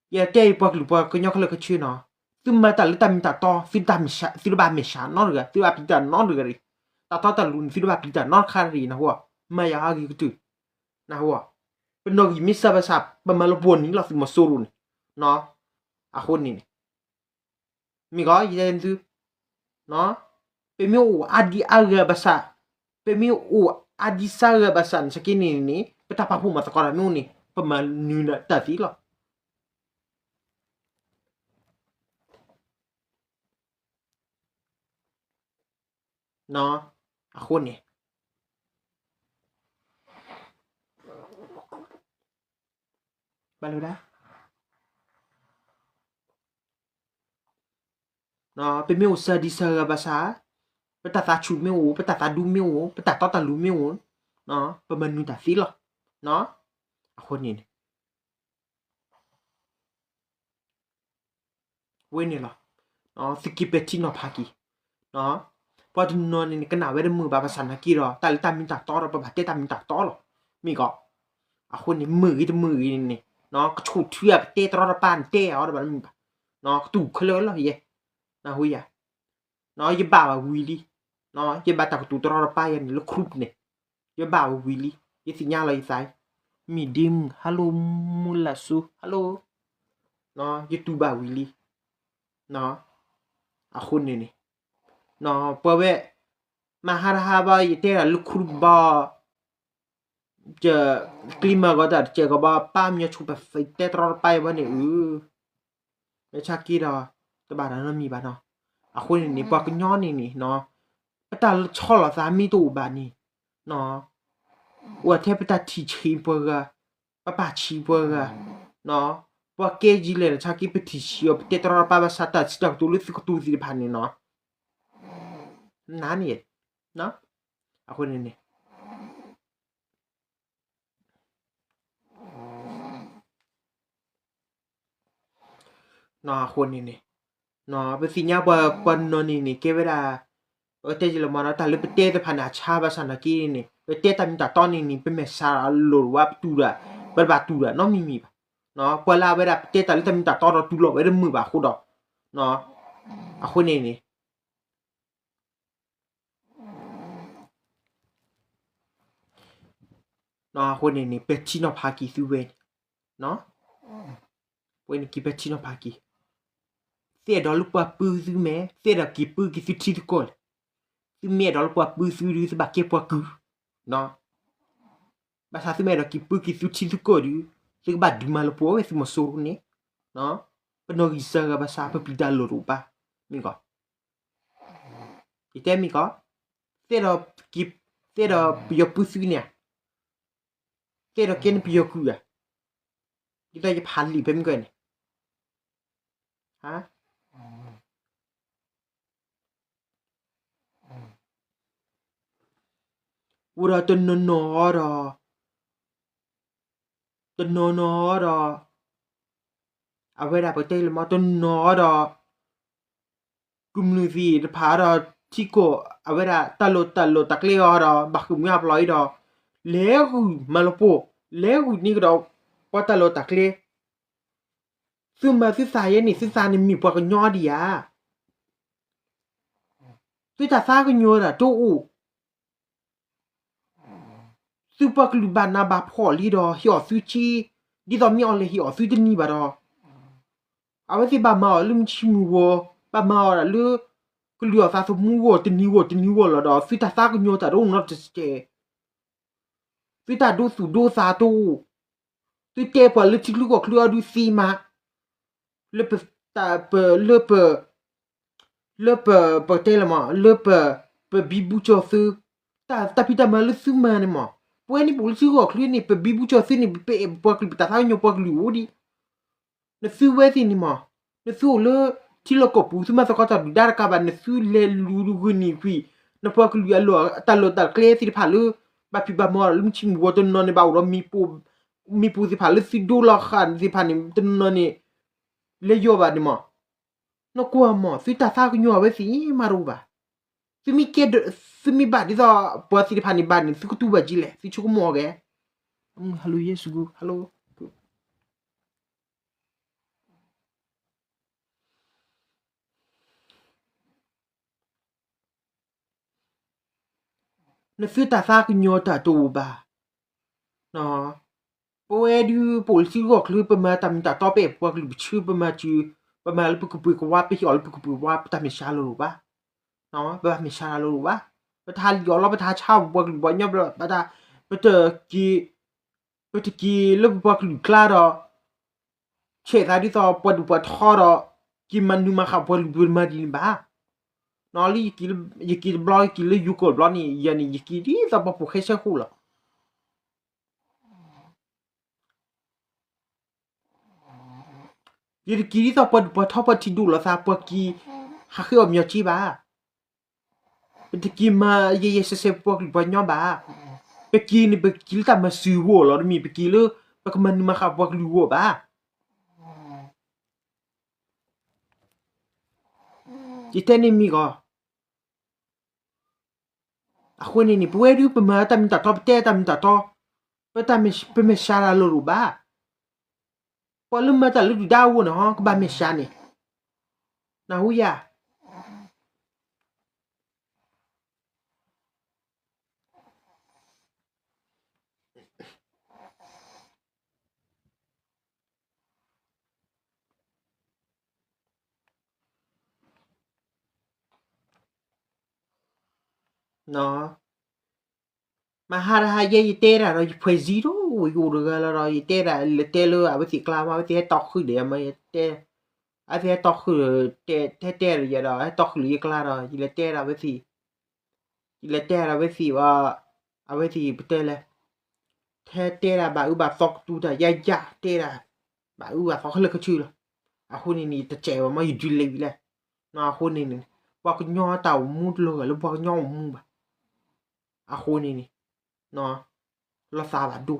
န ယတဲအံၤပှၤကလုာ်ပှၤကညီခဲလၢာ်ခဲဆ့နီၤ, သုမၤတၢ်လၢတၢ်မ့ၢ်တၢ်တီ, သုတၢ်မ့ၢ်စှၤ, သုတဘၣ်မ့ၢ်စှၤနီတဂၤ, သုတဘၣ်ပျံၤတၢ်နီတဂၤရံၣ်, တၢ်တီတၢ်လိၤန့ၣ် သုတဘၣ်ပျံၤတၢ်နီတခါရံၣ် နၢ်ဟူဧါ, မၤယၤအါဂ့ၤကတၢၢ်, နၢ်ဟူဧါ, ပနီၣ်ဂံၢ်မ့ၢ်စၢ်ဘၣ်ဆၣ် ပမၤလၢပှဲၤနံၤလီၤ သုးမီၤစိရိၤန့ၣ်, အဃိန့ၣ်န့ၣ် မ့ၢ်ကီး ယတဲသု ပမ့ၢ်အိၣ်အါဒံအါဂၤဘၣ်ဆၣ်, ပမ့ၢ်အိၣ်အါဒံစါဂၤဘၣ်ဆၣ်န့ၣ် ဆက့န့ၣ်န့ၣ် ပတၢ်ပာ်ဖှိၣ်မၤသကိးတၢ်မ့ၢ်အိၣ်န့ၣ် ပမၤနုၤတၢ်သ့လီၤ. အဃိန့ၣ် ဘၣ်လၢဒၣ် ပမ့ၢ်အိၣ်စၢ်ဒံစၢ်ဂၤဘၣ်ဆၣ်, ပတၢ်သးဆူၣ်မ့ၢ်အိၣ်, ပတၢ်သးဒူမ့ၢ်အိၣ်, ပတၢ်တီတၢ်လိၤမ့ၢ်အိၣ်, ပမၤနုၤတၢ်သ့လီၤ. အဃိန့ၣ်န့ၣ် ဝဲန့ၣ်လီၤ. သုက့ၤပဲာ်ထံနီၤဖးက့ၤ, ပှၤတနီၤန့ၣ်န့ၣ် ကနၣ်ဝဲတမုာ်ဘၣ် ဘၣ်ဆၣ်နာ်က့ဒီး တၢ်လၢတၢ်မ့ၢ်တၢ်တီဒီး ပဘၣ်တဲတၢ်မ့ၢ်တၢ်တီလီၤ. မ့ၢ်ကီး, အဃိန့ၣ် မုာ်ဂ့ၤတမုာ်ဂ့ၤန့ၣ်န့ၣ် ကဆိၣ်ထုအပတဲတရီတပါန့ၣ် တဲအီၤတဘၣ်တမုာ်ဘၣ်. ကတူၢ်ခဲလၢာ်လီၤယဲ, နၢ်ဟူယၤ, ယဘၣ်ဝဲဝံၤလံ, ယဘၣ်တၢ်ကတိၤတရီတပါယဲန့ၣ် လၢ group န့ၣ်, ယဘၣ်ဝဲဝံၤလံ, ယသ့ၣ်ညါလီၤယသး, မံၤဒ့မုၣ် hello, မူလၢ်ဆူ hello, ယတူၢ်ဘၣ်ဝံၤလံ. အဃိန့ၣ်န့ၣ် ပှၤဝဲ မၤဟါတဟါဘၣ် ယတဲဒၣ်လၢ group ဘၣ်, ကျံမၤဂီၤတၢ်တစဲးကီးဘၣ် ပၢ်မၠီဆိပတဲတရီတပါယဲဘၣ်န့ၣ် အၢ မ့ၢ်ဆါက့ဒီး တဘၣ်တၢ်နီတမံၤဘၣ်နီၤ. အဃိန့ၣ်န့ၣ် ပှၤကညီန့ၣ်န့ၣ် ပတၢ်ဆီၣ်လီၤသးမ့ၢ်တအိၣ်ဘၣ်န့ၣ် အိၣ်ထဲပတၢ်ထံၣ်ဆံးပှၤဂၤ, ပပာ်ဆံးပှၤဂၤ, ပှၤကဲကံလဲၣ် ဆါက့ ပထံၣ်ဆံးအီၤ ပတဲတရီတပါဘၣ်ဆၣ် တၢ်စံးတၢ်ကတိၤလၢသုကတိၤသ့ၣ်တဖၣ်န့ၣ်နီၤ, နန့ၣ်, အဃိန့ၣ်န့ၣ် အဃိန့ၣ်န့ၣ် ပသ့ၣ်ညါပှၤ ပှၤနီၢ်န့ၣ်န့ၣ် ကဲဝဲဒၣ် ပတဲယလီၤမးဒီး တၢ်လၢပတဲသ့ၣ်တဖၣ်န့ၣ် အဆါဘၣ်ဆၣ်နာ်က့န့ၣ် ပတဲတၢ်မ့ၢ်တၢ်တီန့ၣ်န့ၣ် ပမဲာ်ဆှးလိာ်ဝဲပတူၢ်ဒၣ် ပတဘၣ်တူၢ်ဒၣ်နီတမံၤမံၤဘၣ်. ပှၤလၢအဝဲဒၣ်ပတဲတၢ်လၢတၢ်မ့ၢ်တၢ်တီဒီးတူၢ်လိာ်ဝဲတမုာ်ဘၣ်အဃိဒီး အဃိန့ၣ်န့ၣ် အဃိန့ၣ်န့ၣ် ပဲာ်ထံနီၤဖးက့ၤသုဝဲန့ၣ်, ဝဲန့ၣ်က့ၤပဲာ်ထံနီၤဖးက့ၤ, သ့ၣ်အဲၣ်ဒိးလၢပှၤပုၢ်သုမဲာ် သ့ၣ်အဲၣ်ဒိးက့ၤပုၢ်က့ၤသုထံသုကီၢ်လဲၣ်. သုမ့ၢ်အဲၣ်ဒိးလၢပှၤပုၢ်သုဒုး သုဘၣ်ကဲပှၤကုၢ်, ဘၣ်ဆၣ်သုမ့ၢ်အဲၣ်ဒိးက့ၤပုၢ်က့ၤသုထံသုကီၢ်ဒုး သုကဘၣ်ဒုးမၤလၢပှဲၤဝဲသုးမီၤစိရိၤန့ၣ်, ပနီၢ်ဂံၢ်စၢ်ဂၤဘၣ်ဆၣ် ပပျံၤတၢ်လိာ်တအိၣ်ဘၣ်, မ့ၢ်ကီး ယတဲမ့ၢ်ကီး, သ့ၣ်ဒီး သ့ၣ်ဒီးပယီၤပုၢ်သုန့ၣ်, သ့ၣ်ဒီးကဲန့ၣ်ပယီၤကုၢ်ဧါ, ဒ်သိးယဖးလံာ်ဖဲမ့ၢ်ကီးန့ၣ်, အိၣ်ဒီးတနီၤနီၤဒီး တနီၤနီၤဒီး အဝဲဒၣ်ပတဲလၢမ့ၢ်တနီၤဒီး ကမျၢၢ်သ့ၣ်တဖၣ်ဒီး ထံကီၢ်အဝဲဒၣ်တၢ်လီၢ်တၢ်လီၢ်တၢ်ကျဲအီၤဒီး ဘၣ်ဃ့ၢ်မှံဟးဖျိးအံၤဒီး လဲၤဂုာ်မၤလီၤပှီၢ် လဲၤဂုာ်န့ၢ်ကဒီး ပှၤတၢ်လီၢ်တၢ်ကျဲ သုမၤသုသးယဲန့ၣ် သုသးန့ၣ်မ့ၢ်ပှၤကညီဒံးဧါ. သုတၢ်သးကညီၤတၢ်တအိၣ် သုပှၤကလုာ်ဘၣ်နးဘၣ်ဖှီၣ်လံဒီး ဟ့ၣ်အီၤသုက့, ဒ်သိးမ့ၢ်အီၤလဲၤဟ့ၣ်အီၤသုတနံၤဘၣ်ဒီး, အဝဲသ့ၣ်ဘၣ်မၤအီၤလၢမုၢ်ဆံမုၢ်ဂီၤ, ဘၣ်မၤအီၤဒၣ်လၢ ကလုာ်အီၣ်သးသမူဂီၢ် တနံၤဂီၢ်တနံၤဂီၢ်လီၤဒီး သုတၢ်သးကညီၤတၢ်တအိၣ်နီတစဲး သုတၢ်ဒိသူၣ်ဒိသးတအိၣ်, သုတဲပှၤလၢထံချၢကီၢ်ချၢအီၤဒုးသ့မး, လၢပ, လၢပ, လၢပ, ပတဲလၢမး လၢပ, ပဘံဘူကၠီၤသု, တၢ်ဖံးတၢ်မၤလၢသုမၤန့ၣ်မး, ပဝဲန့ၣ်ပအိၣ်လၢထံချၢကီၢ်ချၢန့ၣ် ပဘံဘူကၠီၤသုန့ၣ် ပအဲၣ်ပှၤကလုာ် ပတၢ်သးကညီၤပှၤကလုာ်အိၣ်ဒံး နသုဝဲသ့ၣ်န့ၣ်မး, နသုအိၣ်လၢထံလီၢ်ကီၢ်ပူၤ သုမၤသကိးတၢ်ဒုၣ်ဒါတကးဘၣ် နသုလဲၤလူၤဂုာ်န့ၢ်ကွံာ် နပှၤကလုာ်အတၢ်လီၢ်တၢ်ကျဲသ့ၣ်တဖၣ်လၢ ဘၣ်ဖံးဘၣ်မၤအီၤလၢမုၢ်ဆံမုၢ်ဂီၤ တနီၤန့ၣ်ဘၣ်အိၣ်ဒီး မ့ၣ်ပိၢ်သ့ၣ်တဖၣ်လၢသုဒိလီၤဃာ်သ့ၣ်တဖၣ်န့ၣ် တနီၤန့ၣ် လဲၤယီၤဘၣ်န့ၣ်မး, နကွၢ်မး သုတၢ်သးကညီၤအဝဲသ့ၣ်မးတအိၣ်ဘၣ်, သုမ့ၢ်ကဲ, သုမ့ၢ်ဘၣ်ဒ်သိးပှၤသ့ၣ်တဖၣ်န့ၣ်ဘၣ်န့ၣ် သုကတူၢ်ဘၣ်က့လဲၣ် သုဆိကမိၣ်အီၤဂ့ၤ, hello ယဲၢ်စူကူ hello နသုတၢ်သးကညီၤတၢ်တအိၣ်ဘၣ်. ပဝဲဒုး ပအိၣ်လၢထံဂီၢ်ချၢ ပမၤတၢ်မ့ၢ်တၢ်တီ ပအဲၣ်ပပှၤကလုာ်ပဆၢ ပမၤစၢၤ, ပမၤလၢပကပှ့ၤကဝါ ပဟ့ၣ်အီၤလၢပကပှ့ၤကဝါ ပတၢ်မဲာ်ဆှးလီၤလိာ်ဘၣ်. ပဘၣ်မဲာ်ဆှးလီၤလိာ်ဘၣ်. ပတဟးလံၣ်အီၣ်လီၤ ပတဟးဆါအီၣ်ပပှၤကလုာ်ပှၤကညီဘျီ ပတ ပတက့ၤ ပတက့ၤလၢပပှၤကလုာ်ကျါဒီး ဆဲးသးဒ်သိးပှၤဒူၣ်ပှၤထီဒီး က့ၤမၤနၢၤမၤဃာ်ပှၤကလုာ်ပမၤဒ်န့ၣ်ဘၣ်. လၢ ယက့ၤတဘျီ ယက့ၤလၢယိၤကီၢ်တဘျီန့ၣ် ယၤန့ၣ် ယက့ၤဒ်သိးပှၤပိာ်ဃဲဆၢဃိၣ်လီၤ. ယတက့ၤဒ်သိးပှၤဒူၣ်ပှၤထီ ပှၤထံဒိၣ်လိာ်သး ပှၤက့ၤဟးဃ့အီၣ်မ့ၤအီၣ်က့ဘၣ်. ပတက့ၤမၤယဲယဲဆဲးဆဲးပပှၤကလုာ်ပှၤကညီဘၣ်. ပက့ၤန့ၣ် ပက့ၤလၢတၢ်မၤစၢၤအဂီၢ်လီၤ. တမ့ၢ်ပက့ၤလၢ ပကမၤနၢၤမၤဃာ်ပှၤကလုာ်အဂီၢ်ဘၣ်. ယတဲန့ၣ်မ့ၢ်ဂီၢ် အဃိန့ၣ်န့ၣ် ပဝဲဒုး ပမၤတၢ်မ့ၢ်တၢ်တီ ပတဲတၢ်မ့ၢ်တၢ်တီ, ပတၢ်မဲာ် ပမဲာ်ဆှးတၢ်လီၤလိာ်ဘၣ်. ပှၤလၢမၤတၢ်လၢဒုၣ်ဒါအဂီၢ်န့ၣ်ဟီ ကဘၣ်မဲာ်ဆှးန့ၣ်, နၢ်ဟူယၤ မဟါတဟါယဲ ယတဲတၢ်ဒီး ယဖှဲးစံတအိၣ် ယအိၣ်တဂၤလီၤဒီး ယတဲတၢ် လဲၤတဲလၢအဝဲသ့ၣ်ကျါမး အဝဲသ့ၣ်ဟဲတီၢ်ဃုာ်ဒီးယၤမး ယတဲ, အဝဲသ့ၣ်ဟဲတီၢ်ဃုာ်ဒီး တဲ ဟဲတဲဒီးယၤဒီး ဟဲတီၢ်ဃုာ်လၢယကျါဒီး ယလဲၤတဲဒီးအဝဲသ့ၣ် ယလဲၤတဲဒီးအဝဲသ့ၣ်ဘၣ်, အဝဲသ့ၣ်ပတဲလဲၣ်, ထဲတဲဒၣ်ဘၣ်အုးဘၣ်သီကတူၤတၢ်ယါယါ တဲဒၣ် ဘၣ်အုးဘၣ်သီခဲလၢာ်ခဲဆ့လီၤ. အဃိန့ၣ်န့ၣ် တစဲးဘၣ်မ့ၢ်ယဒုးလဲၤဝံၤလဲၣ်. အဃိန့ၣ်န့ၣ် ပှၤကညီတၢ်အိၣ်မူတလီၤဂာ်လၢပှၤကညီအိၣ်မူဘၣ်. အဃိန့ၣ်န့ၣ် လီၤသးဘၣ်ဒိ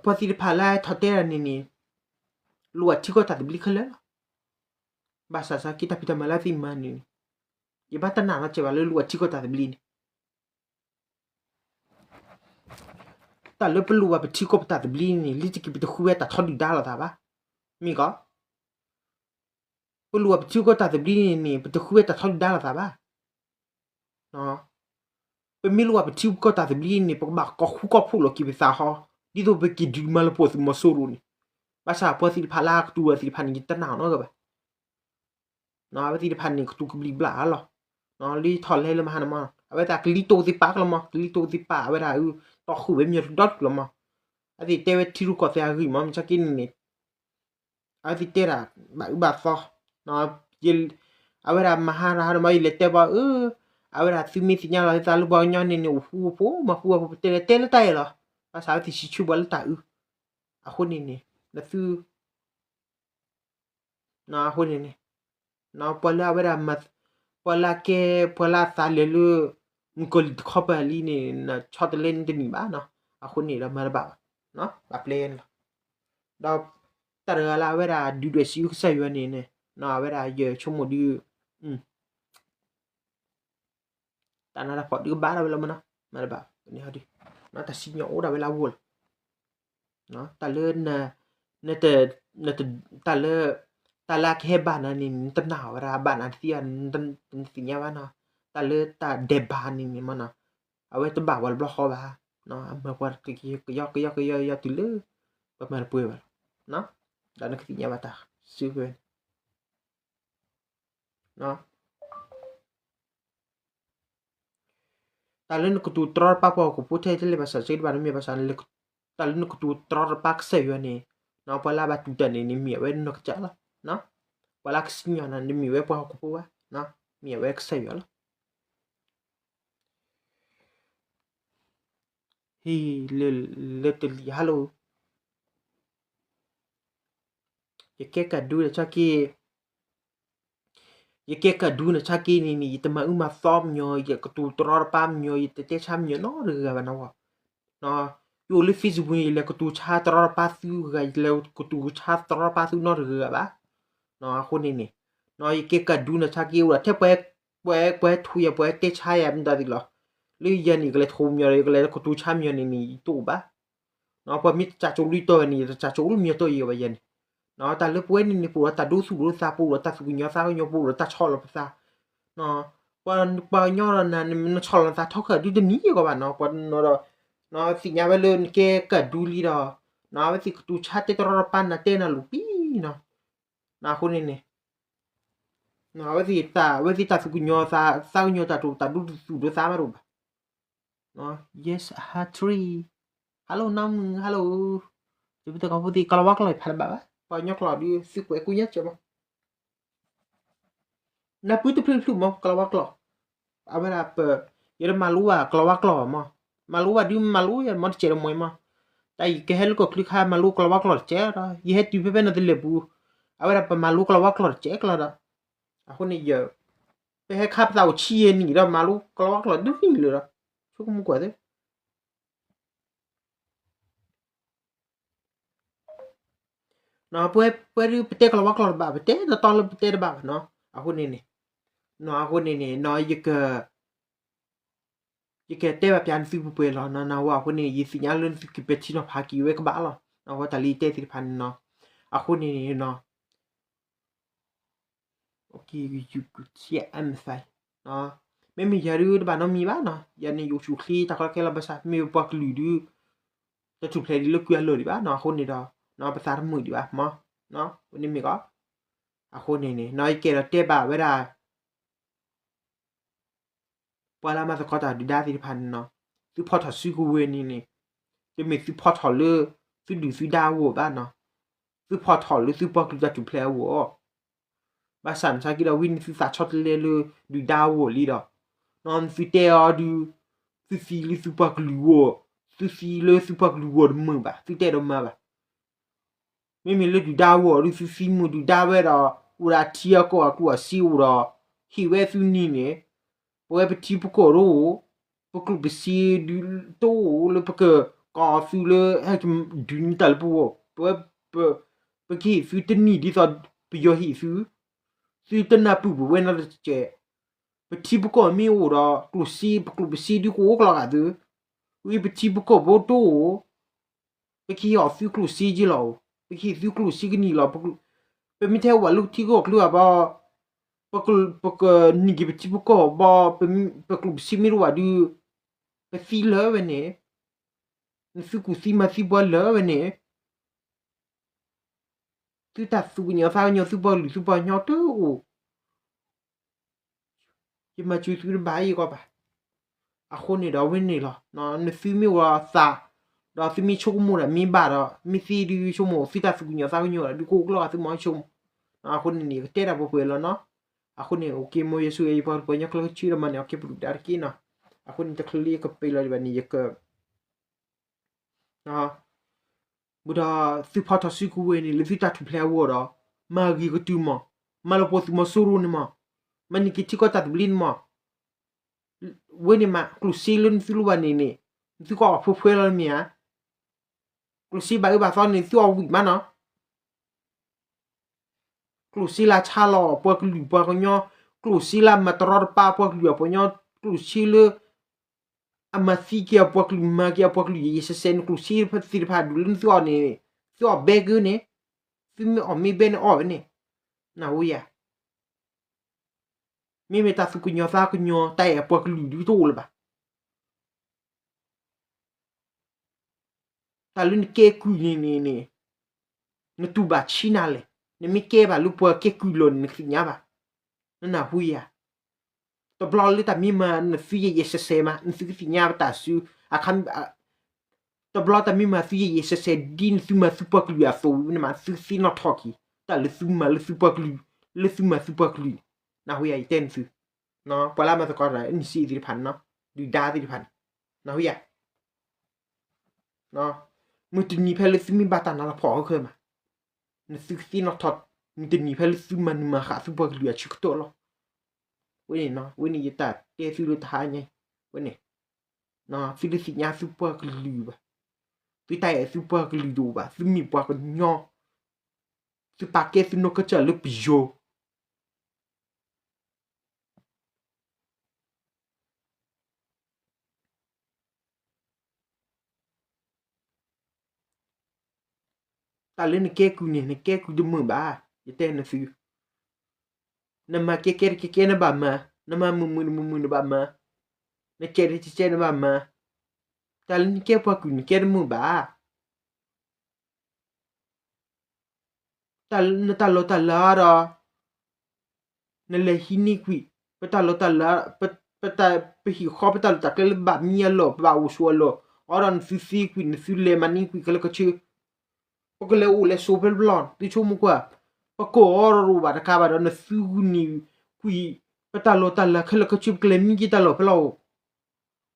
ပှၤသ့ၣ်တဖၣ်လၢအထီၣ်တဲတၢ်န့ၣ်န့ၣ် လိၣ်ဘၣ်ထံကီၢ်တၢ်သဘျ့ခဲလၢာ်လီၤ. ဘၣ်ဆၣ်ဆၢက့ၤတၢ်ဖံးတၢ်မၤလၢအသ့ၣ်မၤန့ၣ်န့ၣ် ယဘၣ်တနာ်နီတစဲးဘၣ်လၢလိၣ်ဘၣ်ထံကီၢ်တၢ်သဘျ့န့ၣ် တၢ်လၢပလိၣ်ဘၣ်ပထံကီၢ်ပတၢ်သဘျ့န့ၣ် လံတက့ၤပတဃုဝဲတၢ်ထီဒုၣ်ဒါလိာ်သးဘၣ်. မ့ၢ်ကီး ပလိၣ်ဘၣ်ပထံကီၢ်တၢ်သဘျ့န့ၣ်န့ၣ် ပတဃုဝဲတၢ်ထီဒုၣ်ဒါလိာ်သးဘၣ်. ပမ့ၢ်လိၣ်ဘၣ်ပထံကီၢ်တၢ်သဘျ့န့ၣ် ပကဘၣ်ကီၢ်ဃူကီၢ်ဖိးလီၤက့ၤပသးဟီ, ဒ်သိးပက့ၤဒုးမၤလၢပှၤသုးမီၤစိရိၤန့ၣ်, ဘၣ်ဆၣ်ပှၤသ့ၣ်တဖၣ်လၢအကတူၢ်ဝဲသ့ၣ်တဖၣ်န့ၣ် ယတနာ်နီတဂၤဘၣ်. အဝဲသ့ၣ်တဖၣ်န့ၣ် ကတူၢ်ကဘျံးဘျၣ်လီၤ. လၢထီၣ်လဲလၢမဟါန့ၣ်မး အဝဲသ့ၣ်ကလံၤတိၢ်သ့ၣ်ပာ်ကလီၤမး ကလံၤတိၢ်သ့ၣ်ပာ် အဝဲဒၣ်အုး တီၢ်ဃုာ်ဝဲမ့ၢ်ဒီဒူၣ်လီၤမး. အဝဲသ့ၣ်တဲဝဲထံရူၢ်ကီၢ်သဲးအဂ့ၢ်မး မ့ၢ်ဆါက့န့ၣ်န့ၣ် အဝဲသ့ၣ်တဲဒၣ် ဘၣ်အုးဘၣ်သီ အဝဲဒၣ်မဟါတဟါန့ၣ်မး ယလဲၤတဲဘၣ်အၢ အဝဲဒၣ်သုမ့ၢ်သ့ၣ်ညါလီၤသးလၢပှၤကညီန့ၣ်န့ၣ် အိၣ်ဃူအိၣ်ဖိး မၤဃူမၤဖိး ပတဲလဲၣ်တဲလၢတၢ်အဲၣ်လီၤ. ဘၣ်ဆၣ်အဝဲသ့ၣ်စံးဆၢပှၤလၢတၢ်အုး အဃိန့ၣ်န့ၣ် နသု အဃိန့ၣ်န့ၣ် ပှၤလၢအဝဲဒၣ် ပှၤလၢအကဲ ပှၤလၢအသးလဲၤလၢ မုၣ်ကီၤလံၢ်တခီပၤလံန့ၣ် နဆီတလဲန့ၣ်တနံၤဘၣ်နီၤ. အဃိန့ၣ်ဒီးမၤတဘၣ်ဘၣ် ဘၣ်ပျဲန့ၣ်လီၤ. ဒီးတၢ်တဂၤလၢအဝဲဒၣ်ဒုးဒွဲၣ်စံးအုးကစၢ်ယွၤန့ၣ်န့ၣ် အဝဲဒၣ်ယဆိကမိၣ်ဒုး တၢ်နးတၢ်ဖှီၣ်ဒုးကဘၣ်ဒၣ်ဝဲလီၤမးနီၤ မၤတဘၣ်န့ၣ်ဟီဒုး တၢ်စံၣ်ညီၣ်အိၣ်ဒၣ်ဝဲလၢအဂီၢ်လီၤ. တၢ်လၢ တၢ်လၢ တၢ်လၢအကဟဲဘၣ်နၤန့ၣ် နတနာ်ဝဲဒၣ်ဘၣ်နၤတသ့ဧါ နသ့ၣ်ညါဘၣ်နီၤ. တၢ်လၢတၢ်ဒဲးဘးန့ၣ်န့ၣ်မးနီၤ အဝဲတဘၣ်ပှၤတဘျီဃီဘၣ်. အမၤပှၤကယီကယီကယီကယီတုၤလၢ ပမၤတပှဲၤဘၣ်လီၤ. ဒီးနကသ့ၣ်ညါဘၣ်တၢ်စုကဝဲၤန့ၣ် တၢ်လၢနကတိၤတြီတပါပှၤဟီၣ်ခိၣ်ဖိထဲထဲလဲၣ်ဘၣ်ဆၣ် စ့တဘၣ်နမ့ၢ်ဘၣ်ဆၣ် တၢ်လၢနကတိၤတြီတပါကစၢ်ယွၤန့ၣ် ပှၤလၢအဘၣ်တူၢ်တၢ်န့ၣ်န့ၣ် မ့ၢ်အဝဲနီၢ်ကစၢ်လီၤ. ပှၤလၢကစံၣ်ညီၣ်နၤန့ၣ် မ့ၢ်ဝဲပှၤဟီၣ်ခိၣ်ဖိဘၣ် မ့ၢ်အဝဲကစၢ်ယွၤလီၤ. ဟံၣ်လၢလၢတလံၤဟါလီၤ ယကဲကဒုနဆါက့ ယကဲကဒုနဆါက့န့ၣ်န့ၣ် ယတမၤအုၣ်မၤသီမညီၤ ယကတိၤတရီတပါမညီၤ ယတတဲဆါမညီၤနီတဂၤဘၣ်နီၤ. ယအိၣ်လၢ Facebook န့ၣ် ယလဲၤကတိၤဆါတရီတပါသုဂၤ ယလဲၤကတိၤဆါတရီတပါသုနီတဂၤဘၣ်. အဃိန့ၣ်န့ၣ် ယကဲကဒုနဆါက့အိၣ်ဒီးထဲပှၤ ပှၤ ပှၤထိၣ်ယၤ ပှၤတဲဆါယၤမတၤသ့ၣ်လီၤ. လၢယၤန့ၣ် ယကလဲၤထိၣ်မညီၤဒီး ယကလဲၤကတိၤဆါမညီၤန့ၣ်န့ၣ် ယတအိၣ်ဘၣ်. ပှၤမ့ၢ်တၢ်ကၠိလံတီၤန့ၣ် ယတၢ်ကၠိလၢမညီၤတီၤယၤဘၣ်ယၤန့ၣ်. တၢ်လၢပဝဲန့ၣ်န့ၣ် ပအိၣ်ဒီးတၢ်ဒိသူၣ်ဒိသး ပအိၣ်ဒီးတၢ်သူၣ်ကညီၤသးကညီၤ ပအိၣ်ဒီးတၢ်ဆီၣ်လီၤပသး ပှၤကညီဒီးနၤ နဆီၣ်လီၤနသးထီၣ်ခဲဒုတနံၤယကီးဘၣ်နီၤ, ပှၤနီၤဒီး နီၤသ့ၣ်ညါဝဲလၢနကဲကၢၣ်ဒူလံဒီး နီၤ အဝဲသ့ၣ်ကတူၢ်ဆါတဲတရီတပါနၤတဲနၤလိာ်ပံနီၤ, အဃိန့ၣ်န့ၣ် အဝဲသ့ၣ်တၢ်သူၣ်ကညီၤသး သးကညီၤတၢ်တအိၣ် တၢ်ဒူတသူၣ်ဒိသးမးတအိၣ်ဘၣ်. Yes, hi three. Hello နီၢ်မုၢ် hello. တပတကီၢ်ဖိသ့ၣ် ကလီၤဝါကျိာ်ဖးတဘၣ်ဘၣ်, ပှၤကညီကျိာ်ဒုး သုကွဲးကိညါစၢၤမး နၢ်ပၢၢ်တဖျၢၣ်တဖျၢၣ်မး ကလီၤဝါကျိာ်, အဝဲဒၣ်ပ ယတမၤလိဘၣ်ကလီၤဝါကျိာ်ဘၣ်မး, မၤလိဘၣ်ဒုးမၤလိယမ့ၢ်တစဲးတမှဲၤမး, တၢ်အံၤကဟဲလၢကီၢ်ချၢခါ မၤလိကလီၤဝါကျိာ်တစဲးဒီး ယဟဲတုၤဖဲဖဲနတလဲၤပူၤ, အဝဲဒၣ်ပမၤလိကလီၤဝါကျိာ်တစဲးကျီဒီး, အဃိန့ၣ်ယ ပဟဲခါပသးအိၣ်ဆံယဲၢ်နံၣ်ဒီး မၤလိကလီၤဝါကျိာ်တနံၣ်လၢၤဒီး ဆိကမိၣ်ကွၢ်သ့ ပဝဲဒုးပတဲကလီၤဝါကျိာ်တဘၣ် ပတဲတတီလၢပတဲတဘၣ်ဘၣ်နီၤ, အဃိန့ၣ်န့ၣ်, နီၤအဃိန့ၣ်န့ၣ် နီၤ ယကတဲဘၣ်ပျးနသုပှဲၤပှဲၤလီၤနီၤ, နဝဲအဃိန့ၣ် ယသ့ၣ်ညါလၢနသုကပဲာ်ထံနီၤဖးက့ၤဝဲကဘၣ်လီၤ, နဝဲတၢ်လၢယတဲသ့ၣ်တဖၣ်န့ၣ်နီၤ, အဃိန့ၣ်န့ၣ်နီၤ ယက မ့မ့ၢ်ယၤဒုးတဘၣ်နီတမံၤဘၣ်နီၤ, ယၤန့ၣ်ယအိၣ်ဆူၣ်အိၣ်ချ့တၢ်ကီတၢ်ခဲလီၤ ဘၣ်ဆၣ် မ့ၢ်ပပှၤကလုာ်ဒုး တၢ်ထူၣ်ဖျဲးဒံးလၢကွံာ်အလီၢ်ဒံးဘၣ်နီၤ, အဃိန့ၣ်ဒီး ပသးတမုာ်ဒံးဘၣ်မး, ဝဲန့ၣ်မ့ၢ်ကီး, အဃိန့ၣ်န့ၣ် နီၤ ယကအဲၣ်ဒိးတဲဘၣ်ဝဲဒၣ် ပှၤလၢအမၤသကိးတၢ်ဒုၣ်ဒါသ့ၣ်တဖၣ်န့ၣ်နီၤ, သုဖီၣ်ထီၣ်စုကဝဲၤန့ၣ်န့ၣ်, တမ့ၢ်သုဖီၣ်ထီၣ်လၢ သုဒုၣ်သုဒါအဂီၢ်ဘၣ်နီၤ, သုဖီၣ်ထီၣ်လၢသုပှၤကလုာ်တၢ်ထူၣ်ဖျဲးအဂီၢ်, ဘၣ်ဆၣ်နာ်က့ဒီး ဝံနသုသးဆီတလဲလၢဒုၣ်ဒါအဂီၢ်လံဒီး, နီၤ နသုတဲအီၤဒုး, သုသံလၢသုပှၤကလုာ်အဂီၢ်, သုသံလၢသုပှၤကလုာ်အဂီၢ်တမုာ်ဘၣ်, သုတဲဒီးမၤဘၣ် မ့မ့ၢ်လၢဒုၣ်ဒါအဂီၢ်ဒီး သုသံမုာ်ဒုၣ်ဒါဝဲဒီး အိၣ်ဒီးအထံအကီၢ်အကျိၣ်အစ့အိၣ်ဒီး ဟ့ၣ်ဝဲသုန့ၣ်န့ၣ်, ပဝဲပထံပကီၢ်တအိၣ်, ပကျိၣ်ပစ့ဒုးတအိၣ်လၢပကကိးသုလၢ ဟဲကဒုးန့ၢ်တၢ်လၢပဂီၢ်, ပဝဲ ပကဟ့ၣ်သုတနံၣ်ဒ်သိးပယီၤဟ့ၣ်သု, သုတနၢ်ပၢၢ်ပဝဲနီတစဲး, ပထံပကီၢ်မ့ၢ်အိၣ်ဒီးကျိၣ်စ့ ပကျိၣ်ပစ့ဒုးကအိၣ်ကလီၤဂာ်သု, ဝံပထံပကီၢ်ဖိတအိၣ် ပကဟ့ၣ်အီၤသုကျိၣ်စ့က့လီၤ, ပကဟ့ၣ်သုကျိၣ်စ့ကနံၣ်လီၤ, ပမ့ၢ်ထဲဝဲလၢထံကီၢ်ချၢဘၣ်, ပကနံၣ်က့ၤပထံပကီၢ်ဘၣ်, ပကျိၣ်ပစ့မ့ၢ်တအိၣ်ဘၣ်ဒုး, ပသံလၢာ်ဝဲန့ၣ်, နသုကူၣ်သံမၤသံပှၤလၢာ်ဝဲန့ၣ်, သုတၢ်သူၣ်ကညီၤသးကညီၤ သုပှၤကလုာ်သုပှၤကညီတအိၣ် ယမၤစၢၤသုတဘၣ်အံၤကီးဘၣ်. အဃိန့ၣ်ဒီး အဝဲန့ၣ်လီၤ. နသုမ့ၢ်အိၣ်ဒီးသး, ဒီးသုမ့ၢ်ဆိကမိၣ်ဒီးမ့ၢ်ဘၣ်ဒီး မ့ၢ်သ့ဒုးဆိကမိၣ် သုတၢ်သူၣ်ကညီၤသးကညီၤဒီး ဒုးကအိၣ်ကလီၤဂာ်သုမီၤဆိကမိၣ်. အဃိန့ၣ်န့ၣ် ယကတဲတၢ်ပှဲၤပှဲၤလီၤနီၤ. အဃိန့ၣ် အိၣ်က့ၤမိၢ်ယဲၢ်ဆူယဲၢ် ယပှၤကလုာ်ပှၤကညီကျဲကဆၢဒီးမၤန့ၣ် အကဲပဒုၣ်ဒါတက့ၢ်နီၤ. အဃိန့ၣ် တချုးလၢယကပ့ၤလီၤဒံးဘၣ်န့ၣ် ယက ဘၣ်ဒီးသုဖီထီၣ်စုကဝဲၤန့ၣ် လၢသုတၢ်ထူၣ်ဖျဲးအဂီၢ်ဒီး မၤဂ့ၤကတုၤမး, မၤလၢပှၤသုးမီၤစိရိၤန့ၣ်မး, မၤန့ၢ်က့ၤထံကီၢ်တၢ်သဘျ့န့ၣ်မး, ဝဲန့ၣ်မး ကျိၣ်စ့လၢနသုလိၣ်ဘၣ်န့ၣ်န့ၣ် နသုကအီၣ်ဖှဲဖှဲလီၤမ့ၢ်ဧါ. ကျိၣ်စ့ဘၣ်အၢဘၣ်သီန့ၣ် သုအီၣ်ဝံၣ်မးနီၤ. ကျိၣ်စ့လၢဆါလီၤပှၤကလုာ်ပှၤကညီ, ကျိၣ်စ့လၢမၤတရီတပါပှၤကလုာ်အပှၤကညီ, ကျိၣ်စ့လၢ အမၤသံက့ၤအပှၤကလုာ် မၤက့ၤအပှၤကလုာ်ယဲၢ်ယဲၢ်ဆဲးဆဲးန့ၣ် ကျိၣ်စ့သ့ၣ်တဖၣ်ဒုးလၢနသုအီၣ်န့ၣ်, သုအီၣ်ဘဲက့ၤန့ၣ်, သုမ့ၢ်အီၣ်မ့ၢ်ဘဲန့ၣ်အီၣ်ဝဲန့ၣ်, နၢ်ဟူယၤ. မ့မ့ၢ်တၢ်သူၣ်ကညီၤသးကညီၤ တၢ်အဲၣ်အပှၤကလုာ်ဒုးတအိၣ်လၢၤဘၣ်. တၢ်လၢနကဲကုၢ်န့ၣ်န့ၣ်န့ၣ်, နတူၢ်ဘၣ်ဆံးနၤလဲၣ်. နမ့ၢ်ကဲဘၣ်လၢပှၤကဲကုၢ်လီၤန့ၣ် နကသ့ၣ်ညါဘၣ်. နနၢ်ဟူယၤ. တဘျီလၢတၢ်မ့ၢ်မၤနသုယဲၢ်ယဲၢ်ဆဲးဆဲးမး နသုကသ့ၣ်ညါဘၣ်တၢ်စု, အခါ တဘျီတၢ်မ့ၢ်မၤသုယဲၢ်ယဲၢ်ဆဲးဆဲး ဒ်နသုမၤသုပှၤကလုာ်အသိးန့ၣ်မး နသုကသ့ၣ်နီၣ်ထီၣ်က့ၤ တၢ်လၢသုမၤလၢသုပှၤကလုာ်, လၢသုမၤသုပှၤကလုာ်, နၢ်ဟူယၤ ယတဲနသု. ပှၤလၢအမၤသကိးတၢ် NCA သ့ၣ်တဖၣ်န့ၣ်နီၤ, ဒုၣ်ဒါသ့ၣ်တဖၣ်န့ၣ်, နၢ်ဟူယၤ. မုၢ်တနံၤဖဲလၢသုမ့ၢ်ဘၣ်တၢ်နးတၢ်ဖှီၣ်အီၤခဲမး, နသုကသ့ၣ်နီၣ်ထီၣ်, မုၢ်တနံၤဖဲလၢသုမၤနၢၤမၤဃာ်သုပှၤကလုာ်အဆၢကတီၢ်လီၤ. ဝဲန့ၣ်နီၤ, ဝဲန့ၣ်ယတၢ်တဲသုလၢတဟါညါ, ဝဲန့ၣ်, သုတသ့ၣ်ညါသုပှၤကလုာ်ဘၣ်, သုတၢ်အဲၣ်သုပှၤကလုာ်တအိၣ်ဘၣ်, သုမ့ၢ်ပှၤကညီ, သုပာ်ကဲသုနီၢ်ကစၢ်လၢပယီၤ တၢ်လၢနကဲကုၢ်န့ၣ် နကဲကုၢ်တမုာ်ဘၣ်, ယတဲနသု. နမၤကဲကဲတကဲကဲနဘၣ်မၤ, နမၤမုာ်မုာ်နမုာ်မုာ်နဘၣ်မၤ, နကဲတကဲနဘၣ်မၤ, တၢ်လၢနကဲပှၤကုၢ်နကဲတမုာ်ဘၣ်. နတၢ်လီၢ်တၢ်လၤဒီး နလဲၤဟံးန့ၢ်ကွံာ် ပတၢ်လီၢ်တၢ်လၤ, ပဟံၣ်ဃီပတၢ်လီၢ်တၢ်ကျဲလၢဘၣ်မံအလီၢ် ပဘၣ်အိၣ်ဆိးအလီၢ်, အီဒီးနသုသ့ကွံာ် နသုလဲၤမၤန့ၢ်ကွံာ်ခဲလၢာ်ခဲဆ့, ပကလဲၤအိၣ်လဲၤဆိးဖဲလၢပလီၢ် သုဆိကမိၣ်ကွၢ်, ပကိးအီၤတအိၣ်ဘၣ်တခါဘၣ်ဒီး နသုဂုာ်န့ၢ်ကွံာ် ပတၢ်လီၢ်တၢ်လၤခဲလၢာ်ခဲဆ့ ပကလဲၤမံက့ၤတၢ်လီၢ်ဖဲလီၢ်အိၣ်,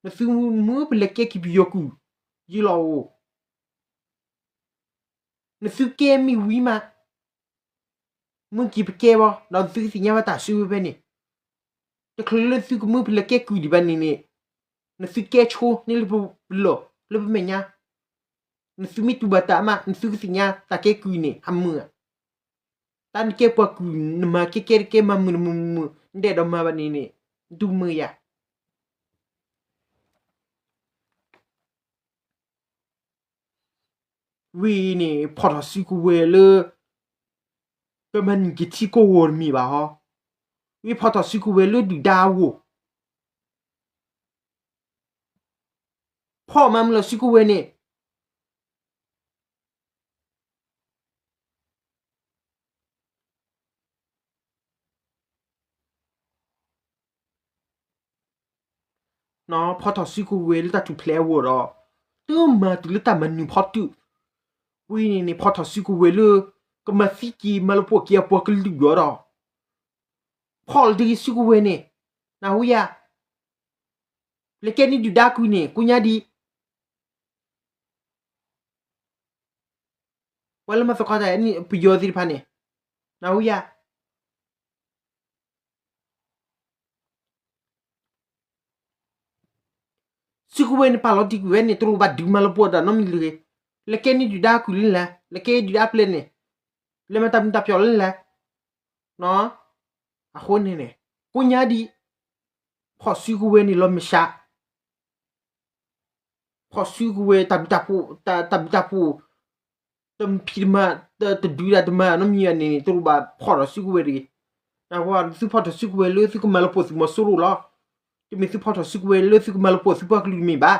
နသုမုာ်ပလဲၤကဲက့ၤပယီၤကုၢ် ယံလီၤအိၣ် နသုကဲမ့ၢ်ဝံၤမး, မုၢ်ကံၤပကဲဘၣ် ဒီးနသုကသ့ၣ်ညါဘၣ်တၢ်စုဝဲဖဲန့ၣ်, တချုးလၢသုကမုာ်ပလဲၤကဲကုၢ်ဒံးဘၣ်န့ၣ်န့ၣ်, နသုကဲဆိန့ၢ်လၢပလီၢ်လၢပမဲာ်ညါ, နသုမ့ၢ်တူၢ်ဘၣ်တၢ်မး နသုကသ့ၣ်ညါတၢ်ကဲကုၢ်န့ၣ် အမုာ်ဧါ. တၢ်နကဲပှၤကုၢ် နမၤကဲကဲတကဲ မၤမုာ်နမုာ်မုာ် နဒဲးဒီးမၤဘၣ်န့ၣ်န့ၣ်, နတူၢ်မုာ်ယၤ ဝံၤအံၤန့ၣ် ဖီၣ်ထီၣ်စုကဝဲၤလၢ ကမၤနံၣ်ကထံကိၢ်ဂီၤတမ့ၢ်ဘၣ်ဟီ, ဝံၤဖီၣ်ထီၣ်စုကဝဲၤလၢဒုၣ်ဒါအဂီၢ်, ဖီၣ်မၤမုာ်လီၤစုကဝဲၤန့ၣ် ဖီၣ်ထီၣ်စုကဝဲၤလၢတၢ်ထူၣ်ဖျဲးအဂီၢ်ဒီး တမၤတုၤလၢတၢ်မၤနၢၤဖီတုာ်, ဝံၤန့ၣ်န့ၣ် ဖီၣ်ထီၣ်စုကဝဲၤလၢ ကမၤသံက့ၤမၤလီၤပှီၢ်က့ၤအပှၤကလုာ်အီၤဒီး ဖီၣ်လီၤတဂ့ၤစုကဝဲၤန့ၣ်, နၢ်ဟူယၤ, လဲၤကဲန့ၢ်ဒုၣ်ဒါကုၢ်န့ၣ် ကိညါဒံး ပှၤလၢမၤသကိးတၢ်န့ၣ် ပယီၤသ့ၣ်တဖၣ်န့ၣ်, နၢ်ဟူယၤ, စုကဝဲၤန့ၣ် ပာ်လီၤတံၢ်ကွံာ်ဝဲန့ၣ် တလိၣ်ဘၣ်ဒုးမၤလီၤပှီၢ်တၢ်နီတမံၤလၢၤဂ့ၤ, လဲၤကဲန့ၢ်ဒုၣ်ဒါကုၢ်လၢလဲၤ, လဲၤကဲဒုၣ်ဒါပျဲၢ်န့ၣ်, လဲၤမၤတၢ်မုာ်တၢ်ပျီၣ်လၢလဲၤ, အဃိန့ၣ်န့ၣ်, ကိညါဒံး, ဖီၣ်စုကဝဲၤန့ၣ်လီၤမဲာ်ဆှး ဖီၣ်စုကဝဲၤ တၢ်ဘျုးတၢ်ဖှိၣ်, တၢ်ဘျုးတၢ်ဖှိၣ်, တဖံးတမၤ, တဒုးတၢ်တမၤနီတမံၤန့ၣ်န့ၣ် တလိၣ်ဘၣ်ဖီၣ်ထီၣ်စုကဝဲၤတဂ့ၤ. နၢ်ဟူသုဖီၣ်ထီၣ်စုကဝဲၤလၢသုကမၤလီၤပှီၢ်သုးမီၤစိရိၤလီၤ. တမ့ၢ်သုဖီၣ်ထီၣ်စုကဝဲၤလၢသုကမၤလီၤပှီၢ်သုပှၤကလုာ်တမ့ၢ်ဘၣ်.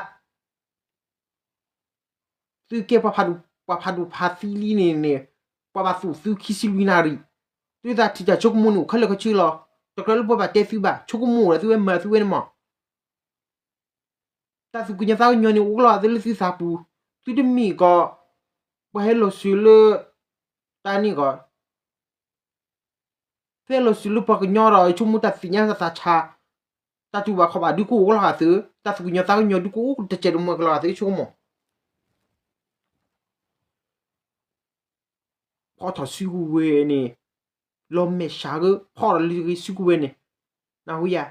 သုကဲပှၤဖးဒိၣ်, ပှၤဖးဒိၣ်ဖးသံလံန့ၣ်န့ၣ်, ပှၤဘၣ်သူၣ်သုခံဆံလွံၢ်နၣ်ရံၣ်, သုသးထံၣ်တၢ်ဆိကမိၣ်န့ၣ်အိၣ်ခဲလၢာ်ခဲဆ့လီၤ. တကြၢးလၢပှၤဘၣ်တဲသုဘၣ်, ဆိကမိၣ်ဒီးသုဝဲမၤသုဝဲန့ၣ်မး တၢ်သူၣ်ကညီၤသးကညီၤန့ၣ် အိၣ်လီၤသ့လၢသုသးပူၤ, သုတမ့ၢ်ကီး, ပှၤဟဲလီၤစၢၤလၢ, တၢ်န့ၣ်ကီး, သုဟဲလီၤစၢၤလၢပှၤကညီဒီး ဆိကမိၣ်တၢ်သ့ၣ်ညါသးဆါ, တၢ်တူၢ်ဘၣ်ခီၣ်ဘၣ်ဒုးကအိၣ်လီၤဂာ်သု, တၢ်သူၣ်ကညီၤသးကညီၤဒုးကအိၣ်တစဲးတမှဲကလီၤဂာ်သုဆိကမိၣ် ဖီၣ်ထီၣ်စုကဝဲၤန့ၣ်, လီၤမဲာ်ဆှးဂ့ၤ ဖီၣ်ထီၣ်လံတဂ့ၤစုကဝဲၤန့ၣ်, နၢ်ဟူယၤ,